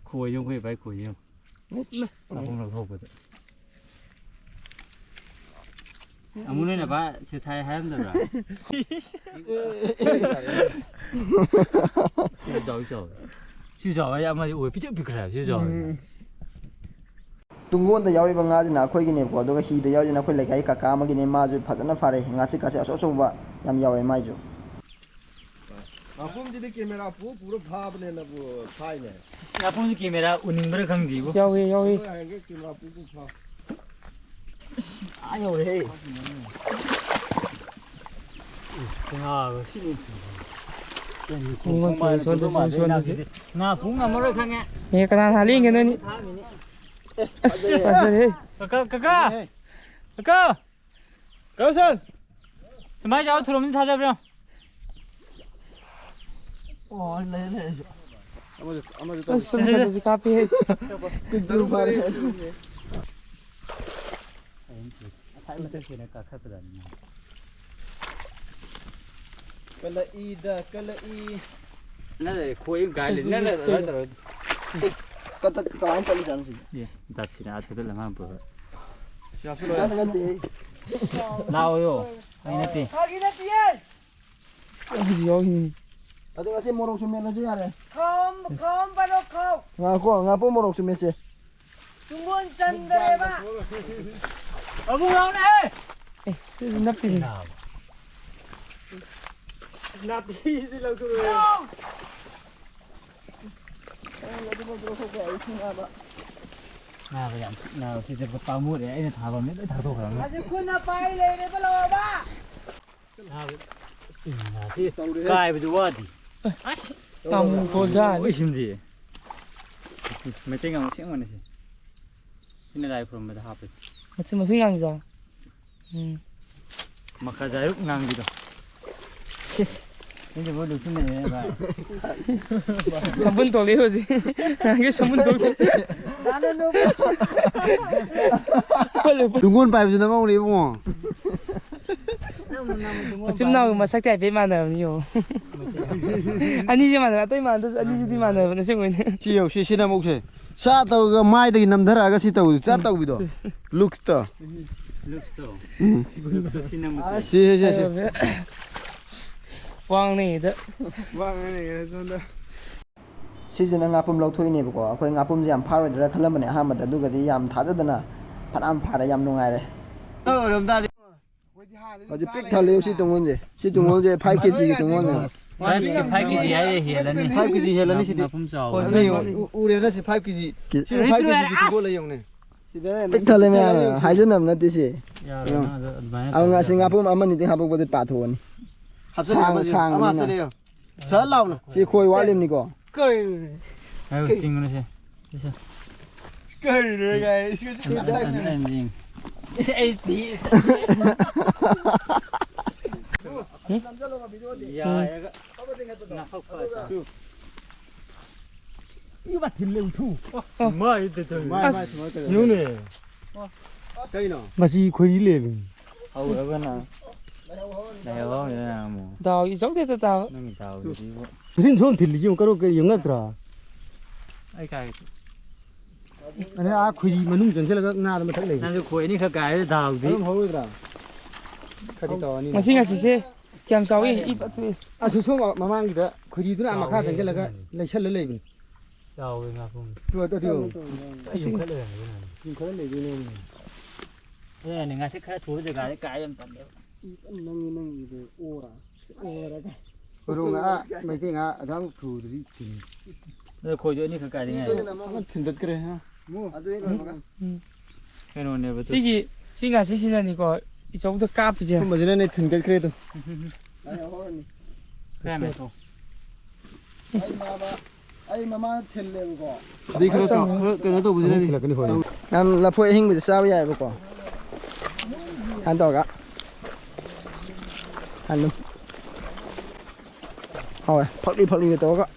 ꯈꯣꯏ ꯌꯦꯡꯉꯨ, ꯑꯩꯈꯣꯏ ꯚꯥꯏ ꯈꯣꯏ ꯌꯦꯡꯉꯨ꯫ ꯑꯍꯨꯝꯂꯛ ꯊꯣꯛꯄꯗ꯫ ꯑꯃꯨꯛ ꯅꯣꯏꯅ ꯕꯥ ꯁꯦ ꯊꯥꯏ ꯍꯥꯏꯔꯝꯗꯕ꯭ꯔꯥ? ꯁꯤ ꯆꯥꯎꯏ, ꯆꯥꯎꯏ꯫ ꯁꯤ ꯆꯥꯎꯏ, ꯑꯃꯗꯤ ꯑꯣꯏ ꯄꯤꯛꯇ꯭ꯔꯨ ꯄꯤꯛꯈ꯭ꯔꯦ ꯍꯥꯏꯕ, ꯁꯤ ꯆꯥꯎꯏ꯫ ꯎꯝ꯫ ꯇꯨꯡꯒꯣꯟꯗ ꯌꯥꯎꯔꯤꯕ ꯉꯥꯁꯤꯅ ꯑꯩꯈꯣꯏꯒꯤꯅꯦꯕꯀꯣ, ꯑꯗꯨꯒ ꯍꯤꯗ ꯌꯥꯎꯔꯤꯁꯤꯅ ꯑꯩꯈꯣꯏ ꯂꯩꯀꯥꯏꯒꯤ ꯀꯀꯥ ꯑꯃꯒꯤꯅꯦ, ꯃꯥꯁꯨ ꯐꯖꯅ ꯐꯥꯔꯦ, ꯉꯥꯆꯤꯛ ꯀꯥꯁꯦ ꯑꯆꯧ ꯑꯆꯧꯕ ꯌꯥꯝ ꯌꯥꯎꯋꯦ ꯃꯥꯏꯁꯨ꯫ ꯉꯥꯄꯨꯝꯁꯤꯗꯤ ꯀꯦꯃꯦꯔꯥ ꯄꯨ ꯄꯨꯔ ꯐꯥꯕꯅꯦꯅꯕꯨ ꯐꯥꯏꯅꯦ꯫ ꯉꯥꯄꯨꯝꯁꯤ ꯀꯦꯃꯦꯔꯥ ꯎꯅꯤꯡꯕ꯭ꯔꯥ ꯈꯪꯗꯦꯕꯨ꯫ ꯌꯥꯎꯋꯦ, ꯌꯥꯎꯋꯦ꯫ ꯑꯩꯈꯣꯏ ꯍꯌꯦꯡꯒꯩ ꯀꯦꯃꯦꯔꯥ ꯄꯨ ꯄꯨ ꯐꯥ꯫ ꯑꯥ ꯌꯧꯔꯦꯍꯦ꯫ ꯉꯥ ꯄꯨ ꯉꯝꯃꯔꯣꯏ ꯈꯪꯉꯦ꯫ ꯑꯦ, ꯀꯅꯥ ꯊꯥ ꯂꯦꯡꯒꯦ ꯅꯣꯏꯅꯤ? ꯑꯁ, ꯐꯖꯔꯦꯍꯦ꯫ ꯀꯀꯥ, ꯀꯀꯥ! ꯀꯀꯥ! ꯀꯔꯁꯟ! ꯁꯨꯃꯥꯏ ꯆꯥꯎ ꯊꯨꯔꯝꯅꯤ ꯊꯥꯖꯕ꯭ꯔꯣ? ꯑꯣ, ꯂꯩ, ꯂꯩ, ꯑꯩꯁꯨ꯫ ꯑꯃꯁꯨ, ꯑꯃꯁꯨ ꯑꯁ, ꯇꯧꯔꯤ꯫ ꯁꯨꯝ ꯈꯛꯇꯁꯨ ꯀꯥꯞꯄꯤꯍꯦ꯫ ꯀꯨꯟꯇꯔꯨꯛ ꯐꯥꯔꯦ꯫ ꯉꯁꯥꯏ ꯃꯊꯛꯇꯩꯅ ꯀꯥꯈꯠꯄꯖꯥꯠꯅꯤ꯫ ꯀꯂꯛꯏꯗ, ꯀꯂꯛꯏ꯫ ꯅꯪ ꯈꯣꯏ ꯑꯃ ꯀꯥꯏ ꯂꯩ? ꯅꯪ ꯑꯗꯨꯃꯥꯏꯅ ꯇꯧꯔ꯫ ꯀꯠꯇ-, ꯀꯃꯥꯏꯅ ꯆꯠꯂꯤꯖꯥꯠꯅꯣ ꯁꯤꯗꯤ? ꯑꯦ, ꯗꯥꯛꯁꯤꯅ ꯑꯥ ꯊꯥꯗꯠꯂ ꯉꯥꯡ ꯄꯨꯔꯒ꯫ ꯁꯤ ꯍꯥꯞꯆꯤꯜꯂꯣ꯫ ꯗꯥꯛ ꯅꯠꯇꯦꯍꯦ꯫ ꯂꯥꯛꯑꯣꯌꯣ꯫ ꯑꯩ ꯅꯠꯇꯦ꯫ ꯐꯥꯒꯤ ꯅꯠꯇꯤꯌꯦ꯫ ꯑꯁ, ꯑꯩꯒꯤꯁꯨ ꯌꯥꯎꯔꯤꯅꯤ꯫ ꯑꯗꯨ ꯉꯁꯤ ꯃꯣꯔꯣꯛꯁꯨ ꯃꯦꯠꯂꯁꯨ ꯌꯥꯔꯦ꯫ ꯈꯥꯎ, ꯈꯥꯎ, ꯄꯥꯏꯔꯣ, ꯈꯥꯎ꯫ ꯉꯥꯏꯈꯣ, ꯉꯥꯄꯨꯝ ꯃꯣꯔꯣꯛꯁꯨ ꯃꯦꯠꯁꯦ꯫ ꯇꯨꯡꯒꯣꯟ ꯆꯟꯗꯔꯦꯕ꯫ ꯑꯃꯨꯛ ꯂꯥꯎꯅꯦꯍꯦ꯫ ꯑꯦ, ꯁꯤꯁꯨ ꯅꯞꯄꯤꯅꯤ꯫ ꯅꯥꯄꯤꯁꯤ ꯂꯧꯊꯣꯔꯛꯑꯣ꯫ ꯉꯥꯗꯣ ꯌꯥꯝ ꯊꯤ-, ꯉꯥꯗꯣ ꯁꯤꯗꯤ ꯄꯥꯝꯃꯨꯔꯦ꯫ ꯑꯩꯅ ꯊꯥꯕꯝꯅꯤ ꯂꯣꯏ ꯊꯥꯗꯣꯛꯈ꯭ꯔꯕꯅꯤ꯫ ꯑꯁꯤ ꯈꯨꯠꯅ ꯄꯥꯏ ꯂꯩꯔꯦꯕ, ꯂꯧꯔꯕ? ꯉꯥꯗꯣ, ꯉꯥꯁꯤ ꯇꯧꯔꯦꯍꯦ꯫ ꯀꯥꯏꯕꯗꯤ ꯋꯥꯗꯤ꯫ ꯑꯁ! ꯇꯥꯃꯨ ꯈꯣꯟꯖꯥꯅꯤ꯫ ꯂꯣꯏ ꯁꯤꯝꯗꯤ꯫ ꯃꯩꯇꯩ ꯉꯥ ꯑꯁꯦꯡꯕꯅꯤ ꯁꯤ꯫ ꯁꯤꯅ ꯂꯥꯏ ꯈꯨꯔꯨꯝꯕꯗ ꯍꯥꯞꯄꯤ꯫ ꯃꯆꯤꯟ ꯃꯆꯤꯟ ꯉꯥꯡꯖꯥ꯫ ꯎꯝ꯫ ꯃꯈꯥ ꯖꯥꯏꯔꯨꯛ ꯉꯥꯡꯕꯤꯗꯣ꯫ ꯁꯤ꯫ ꯅꯪꯒꯤꯕꯨ ꯂꯨꯞꯁꯤꯟꯅꯩꯌꯦ ꯚꯥꯏ꯫ ꯁꯝꯕꯨꯟ ꯊꯣꯛꯂꯛꯑꯦ ꯍꯧꯖꯤꯛ꯫ ꯅꯪꯒꯤ ꯁꯝꯕꯨꯟ ꯊꯣꯛꯂꯛꯑꯦ꯫ ꯇꯨꯡꯒꯣꯟ ꯄꯥꯏꯕꯁꯨ ꯅꯃꯧꯅꯦ ꯏꯕꯨꯡꯉꯣ꯫ ꯃꯆꯤꯟ ꯃꯅꯥꯎꯒꯤ ꯃꯁꯛꯇꯤ ꯍꯥꯏꯐꯦꯠ ꯃꯥꯟꯅꯕꯅꯤ ꯌꯦꯡꯉꯣ꯫ ꯑꯅꯤꯁꯦ ꯃꯥꯟꯅꯕ, ꯑꯇꯩ ꯃꯥꯟꯅꯗ꯭ꯔꯁꯨ ꯑꯅꯤꯁꯤꯗꯤ ꯃꯥꯟꯅꯕꯅꯦ ꯑꯁꯦꯡꯕꯩꯅꯦ꯫ ꯁꯤ ꯌꯦꯡꯉꯨ, ꯁꯤ, ꯁꯤ ꯅꯃꯧꯁꯦ꯫ ꯆꯥ ꯇꯧꯔꯒ ꯃꯥꯏꯗꯒꯤ ꯅꯝꯊꯔꯛꯑꯒ ꯁꯤ ꯇꯧꯕꯗꯣ, ꯆꯥ ꯇꯧꯕꯤꯗꯣ꯫ ꯂꯨꯛꯁꯇꯣ꯫ ꯂꯨꯛꯁꯇꯣ꯫ ꯎꯝ꯫ ꯂꯨꯛꯁꯇꯣ ꯁꯤ ꯅꯃꯧꯁꯦ꯫ ꯁꯤ, ꯁꯤ, ꯁꯤ, ꯁꯤ꯫ ꯋꯥꯡꯅꯩꯗ꯫ ꯋꯥꯡꯅꯩꯗ ꯁꯣꯝꯗ꯫ ꯁꯤꯁꯤꯅ ꯉꯥꯄꯨꯝ ꯂꯧꯊꯣꯛꯏꯅꯦꯕꯀꯣ꯫ ꯑꯩꯈꯣꯏ ꯉꯥꯄꯨꯝꯁꯦ ꯌꯥꯝ ꯐꯥꯔꯣꯏꯗ꯭ꯔꯥ ꯈꯜꯂꯝꯕꯅꯦ ꯑꯍꯥꯟꯕꯗ, ꯑꯗꯨꯒꯗꯤ ꯌꯥꯝ ꯊꯥꯖꯗꯅ ꯐꯅꯌꯥꯝ ꯐꯥꯔꯦ, ꯌꯥꯝ ꯅꯨꯡꯉꯥꯏꯔꯦ꯫ ꯍꯧꯖꯤꯛ ꯄꯤꯛ ꯊꯜꯂꯦ ꯁꯤ ꯇꯨꯡꯒꯣꯟꯁꯦ꯫ ꯁꯤ ꯇꯨꯡꯒꯣꯟꯁꯦ five K G ꯒꯤ ꯇꯨꯡꯒꯣꯟꯅꯦ꯫ Five K G ꯍꯥꯏꯔꯦ ꯍꯦꯜꯂꯅꯤ꯫ Five K G ꯍꯦꯜꯂꯅꯤ ꯁꯤꯗꯤ꯫ ꯃꯄꯨꯝ ꯆꯥꯎꯕ꯫ ꯑꯗꯨꯅꯦ, ꯎ-, ꯎꯔꯦꯗꯅ ꯁꯤ five K G꯫ ꯁꯤ five K G ꯒꯤ ꯇꯨꯡꯒꯣꯟ ꯂꯩ ꯌꯦꯡꯉꯨꯅꯦ꯫ ꯄꯤꯛ ꯊꯜꯂꯦ ꯃꯌꯥꯝ, ꯍꯥꯏꯖꯟꯅꯕ ꯅꯠꯇꯦ ꯁꯤ꯫ ꯌꯥꯔꯣꯏ, ꯌꯦꯡꯉꯣ꯫ ꯅꯪ ꯑꯗꯨ ꯑꯗꯨꯃꯥꯏꯅ ꯑꯗꯨ ꯇꯧꯕ ꯉꯥꯁꯤ ꯌꯥꯔꯣꯏ꯫ ꯉꯥꯄꯨꯝ ꯑꯃꯅꯤꯗꯤ ꯍꯥꯄꯛꯄꯗꯤ ꯄꯥꯊꯣꯛꯑꯅꯤ꯫ ꯍꯥꯞꯆꯤꯜꯂꯦ ꯁꯥꯡ-, ꯑꯃꯁꯦ꯫ ꯑꯃ ꯁꯥꯡꯕꯅꯤꯅ꯫ ꯍꯥꯞꯆꯤꯜꯂꯦ ꯌꯦꯡꯉꯣ꯫ ꯁꯠ ꯂꯥꯎꯅ꯫ ꯁꯤ ꯈꯣꯏ ꯋꯥꯠꯂꯤꯕꯅꯤꯀꯣ꯫ ꯀꯩꯅꯣꯅꯦ? ꯍꯥꯏꯌꯨ, ꯆꯤꯡꯉꯨꯅꯦ ꯁꯦ꯫ ꯁꯤ ꯁꯦ꯫ ꯀꯩꯅꯣꯅꯦ ꯒꯥꯏ? ꯁꯤ ꯁꯤ ꯑꯩ, ꯑꯩ, ꯑꯩ, ꯑꯩ ꯌꯦꯡ-, ꯑꯩ ꯊꯤ꯫ ꯌꯥꯔꯒ ꯉꯥꯈꯛ ꯐꯖ꯫ ꯏꯕ ꯊꯤꯜꯂꯦ ꯎꯊꯨ꯫ ꯃꯥꯏꯗ ꯇꯧꯔꯤ꯫ ꯃꯥꯏ, ꯃꯥꯏ, ꯑꯁ꯫ ꯁꯨꯃꯥꯏꯅ ꯇꯧꯔꯤ꯫ ꯌꯦꯡꯉꯨꯅꯦ꯫ ꯀꯩꯅꯣ? ꯃꯁꯤ ꯈꯣꯏꯔꯤ ꯂꯩꯕꯅꯤ꯫ ꯍꯧꯔꯒꯅ ꯂꯩꯍꯧꯔꯤꯗꯅ ꯑꯃꯨꯛ꯫ ꯗꯥꯎ ꯏꯖꯧꯗꯦꯗ ꯇꯥꯕ꯫ ꯅꯪꯒꯤ ꯗꯥꯎꯗꯨꯗꯤꯕꯣ꯫ ꯃꯁꯤꯡ ꯁꯣꯝ ꯊꯤꯜꯂꯤꯁꯤ ꯌꯦꯡꯉꯨ, ꯀꯔꯣ-, ꯀꯔꯣ-, ꯌꯦꯡꯉꯛꯇ꯭ꯔꯥ? ꯑꯩ ꯀꯥꯏ? ꯑꯗꯩ ꯑꯥ ꯈꯣꯏꯔꯤ ꯃꯅꯨꯡ ꯆꯪꯁꯤꯜꯂꯒ ꯉꯥꯗ ꯃꯊꯛ ꯂꯩꯕ꯫ ꯅꯪꯁꯨ ꯈꯣꯏ ꯑꯅꯤꯈꯛ ꯀꯥꯏꯔꯦ ꯗꯥꯎꯗꯤ꯫ ꯑꯗꯨꯝ ꯍꯧꯔꯣꯏꯗ꯭ꯔꯥ? ꯈꯔꯗꯤ ꯇꯧꯔꯅꯤ꯫ ꯃꯁꯤ ꯉꯥꯁꯤꯁꯦ ꯀꯌꯥꯝ ꯆꯥꯎꯏ? ꯏ ꯄꯠꯊꯣꯛꯑꯦ꯫ ꯑꯁ, ꯁꯣꯝ ꯃꯃꯥꯡꯒꯤꯗ ꯈꯣꯏꯔꯤꯗꯨꯅ ꯑꯥ ꯃꯈꯥ ꯆꯥꯎꯋꯦ ꯆꯪꯁꯤꯜꯂꯒ ꯑꯗꯨꯅꯅꯦ꯫ ꯂꯩꯁꯜꯂ ꯂꯩꯕꯅꯤ꯫ ꯆꯥꯎꯋꯦ ꯉꯥꯄꯨꯝ꯫ ꯇꯨ, ꯑꯗꯨ, ꯑꯗꯨ ꯌꯦꯡꯉꯨ꯫ ꯑꯁꯤ ꯌꯨꯝꯈꯠꯂ ꯂꯩꯔꯝꯒꯅꯤ꯫ ꯌꯨꯝꯈꯠꯂ ꯂꯩꯗꯣꯏꯅꯦ꯫ ꯑꯗꯨꯅꯅꯦ ꯉꯥꯁꯤ ꯈꯔ ꯊꯨꯕ ꯖꯒꯥꯗ ꯀꯥꯏ ꯌꯥꯝ ꯇꯜꯂꯦꯕ꯫ ꯅꯪꯒꯤ, ꯅꯪꯒꯤꯗꯨ ꯑꯣꯔ꯫ ꯑꯣꯔꯒ꯫ ꯈꯣꯏꯔꯣꯡ ꯉꯥ, ꯃꯩꯇꯩ ꯉꯥ ꯑꯗꯨꯝ ꯊꯨꯕꯗꯗꯤ ꯊꯤꯡꯉꯤ꯫ ꯑꯗꯣ ꯈꯣꯏꯁꯨ ꯑꯅꯤꯈꯛ ꯀꯥꯏꯗ ꯉꯥꯏꯔꯤ꯫ ꯑꯃ ꯊꯤꯟꯗꯠꯈ꯭ꯔꯦ, ꯍꯥ? ꯑꯗꯨ ꯂꯣꯏꯔꯒ꯫ ꯎꯝ꯫ ꯀꯩꯅꯣꯅꯦꯕ ꯑꯗꯨ꯫ ꯁꯤꯒꯤ, ꯁꯤ ꯉꯥꯁꯤꯁꯤꯅꯅꯤꯀꯣ ꯏꯆꯧꯗ ꯀꯥꯞꯄꯤꯁꯦ꯫ ꯁꯨꯝꯕꯁꯤꯅꯅꯦ ꯊꯤꯟꯒꯠꯈ꯭ꯔꯦ ꯑꯗꯨ꯫ ꯀꯌꯥꯝ ꯌꯥꯝꯊꯣꯛ? ꯑꯩ ꯃꯥꯃ, ꯑꯩ ꯃꯃꯥꯅ ꯊꯤꯜꯂꯦꯕꯀꯣ꯫ ꯑꯗꯩ ꯈꯔ ꯆꯥꯎ-, ꯈꯔ ꯀꯩꯅꯣ ꯇꯧꯕꯁꯤꯅꯅꯦ꯫ ꯊꯤꯜꯂꯛꯀꯅꯤ ꯍꯣꯏ꯫ ꯌꯥꯝ ꯂꯐꯣꯏ ꯑꯍꯤꯡꯕꯁꯦ ꯆꯥꯕ ꯌꯥꯏꯑꯕꯀꯣ꯫ ꯁꯨꯃꯥꯏꯅ ꯇꯧꯔꯒ꯫ ꯑꯗꯨꯝ꯫ ꯍꯥꯎꯋꯦ, ꯐꯛꯂꯤ ꯐꯛꯂꯤꯒ ꯇꯧꯔꯒ꯫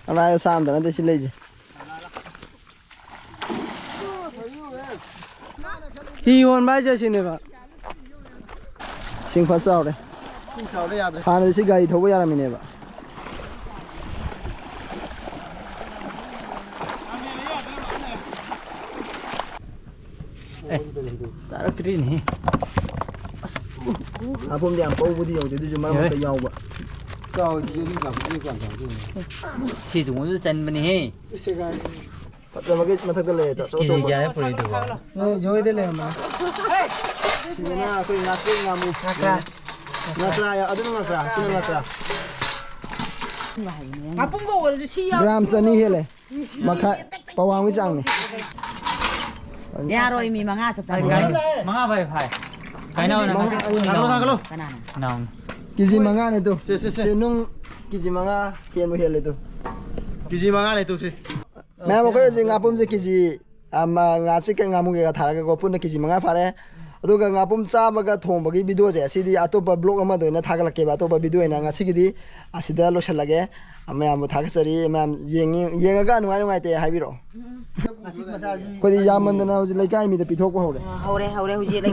ꯑꯅꯥ ꯑꯌꯦꯛ ꯁꯥ ꯑꯝꯇ ꯅꯠꯇꯦ ꯁꯤ ꯂꯩꯁꯦ꯫ ꯍꯤ ꯍꯣꯟꯕ ꯍꯥꯏꯁꯦ ꯁꯤꯅꯦꯕ꯫ ꯏꯁꯤꯡ ꯐꯖ ꯆꯥꯎꯔꯦ꯫ ꯏꯁꯤꯡ ꯆꯥꯎꯔꯦ, ꯌꯥꯗ꯭ꯔꯦ꯫ ꯍꯥꯟꯅꯗꯤ ꯁꯤ ꯒꯥꯔꯤ ꯊꯧꯕ ꯌꯥꯔꯝꯃꯤꯅꯦꯕ꯫ ꯑꯦ, ꯇꯥꯔꯛꯇ꯭ꯔꯤꯅꯦ꯫ ꯉꯥꯄꯨꯝꯗꯤ ꯌꯥꯝ ꯀꯧꯕꯗꯤ ꯌꯧꯗꯦ, ꯑꯗꯨꯁꯨ ꯃꯔꯛ ꯃꯔꯛꯇ ꯌꯥꯎꯕ꯫ ꯆꯥꯎꯗꯤ ꯌꯥꯝ ꯆꯥꯎꯗꯦ, ꯌꯥꯝ ꯆꯥꯎꯗꯦ꯫ ꯁꯤ ꯆꯨꯝꯕꯁꯨ ꯆꯟꯕꯅꯦꯍꯦ꯫ ꯐꯖꯕꯒꯤ ꯃꯊꯛꯇ ꯂꯩꯔꯦ, ꯑꯆꯧ ꯀꯦꯖꯤ ꯑꯆꯧꯕ꯫ ꯀꯌꯥꯗ ꯄꯨꯔꯛꯏꯗꯨꯕꯣ? ꯅꯣꯏ ꯖꯣꯏꯗ ꯂꯩꯔꯝꯕꯅꯦ꯫ ꯁꯤꯗꯅ ꯑꯩꯈꯣꯏ ꯉꯥꯇꯦꯛ ꯉꯥꯃꯨ꯫ ꯉꯥꯀ꯭ꯔꯥ꯫ ꯉꯥꯀ꯭ꯔꯥ, ꯑꯗꯨꯅ ꯉꯥꯀ꯭ꯔꯥ, ꯁꯤꯅ ꯉꯥꯀ꯭ꯔꯥ꯫ ꯃꯄꯨꯝꯒ ꯑꯣꯏꯔꯁꯨ ꯁꯤ ꯌꯥꯎ-, ꯒ꯭ꯔꯥꯝ ꯆꯅꯤ ꯍꯦꯜꯂꯦ꯫ ꯃꯈꯥꯏ, ꯄꯋꯥ ꯑꯃꯒꯤ ꯆꯥꯡꯅꯤ꯫ ꯌꯥꯔꯣꯏ, ꯃꯤ ꯃꯉꯥ ꯆꯞ ꯆꯥꯅ꯫ ꯃꯉꯥ ꯐꯥꯏ ꯐꯥꯏ꯫ ꯀꯥꯏꯅꯧꯅ ꯃꯉꯥ, ꯉꯁꯥꯏ ꯊꯥꯒꯠꯂꯣ, ꯊꯥꯒꯠꯂꯣ꯫ ꯀꯅꯥꯅꯣ? ꯅꯥꯎꯅ꯫ ꯀꯦꯖꯤ ꯃꯉꯥꯅꯦ ꯑꯗꯨ꯫ ꯁꯦ, ꯁꯦ, ꯁꯦ꯫ ꯁꯦ, ꯅꯨꯡ ꯀꯦꯖꯤ ꯃꯉꯥ ꯍꯦꯟꯕꯨ ꯍꯦꯜꯂꯦ ꯑꯗꯨ꯫ ꯀꯦꯖꯤ ꯃꯉꯥꯅꯦ ꯑꯗꯨ, ꯁꯦ꯫ ꯃꯌꯥꯝ, ꯑꯩꯈꯣꯏ ꯍꯧꯖꯤꯛ ꯉꯥꯄꯨꯝꯁꯦ ꯀꯦꯖꯤ ꯑꯃ, ꯉꯥꯆꯤꯛꯀ ꯉꯥꯃꯨ ꯀꯩꯀꯥ ꯊꯥꯔꯒꯀꯣ, ꯄꯨꯟꯅ ꯀꯦꯖꯤ ꯃꯉꯥ ꯐꯥꯔꯦ꯫ ꯑꯗꯨꯒ ꯉꯥꯄꯨꯝ ꯆꯥꯕꯒ ꯊꯣꯡꯕꯒꯤ ꯚꯤꯗꯤꯑꯣꯁꯦ ꯑꯁꯤꯗꯤ ꯑꯇꯣꯞꯄ ꯕ꯭ꯂꯣꯒ ꯑꯃꯗ ꯑꯣꯏꯅ ꯊꯥꯒꯠꯂꯛꯀꯦꯕ, ꯑꯇꯣꯞꯄ ꯚꯤꯗꯤꯑꯣ ꯑꯣꯏꯅ꯫ ꯉꯁꯤꯒꯤꯗꯤ ꯑꯁꯤꯗ ꯂꯣꯏꯁꯤꯜꯂꯒꯦ꯫ ꯃꯌꯥꯝꯕꯨ ꯊꯥꯒꯠꯆꯔꯤ꯫ ꯃꯌꯥꯝ ꯌꯦꯡꯉꯤ-, ꯌꯦꯡꯉꯒ ꯅꯨꯡꯉꯥꯏ ꯅꯨꯡꯉꯥꯏꯇꯦ ꯍꯥꯏꯕꯤꯔꯛꯑꯣ꯫ ꯑꯩꯈꯣꯏꯗꯤ ꯌꯥꯝꯃꯟꯗꯅ ꯍꯧꯖꯤꯛ ꯂꯩꯀꯥꯏ ꯃꯤꯗ ꯄꯤꯊꯣꯛꯄ ꯍꯧꯔꯦ꯫ ꯑ, ꯍꯧꯔꯦ, ꯍꯧꯔꯦ ꯍꯧꯖꯤꯛ꯫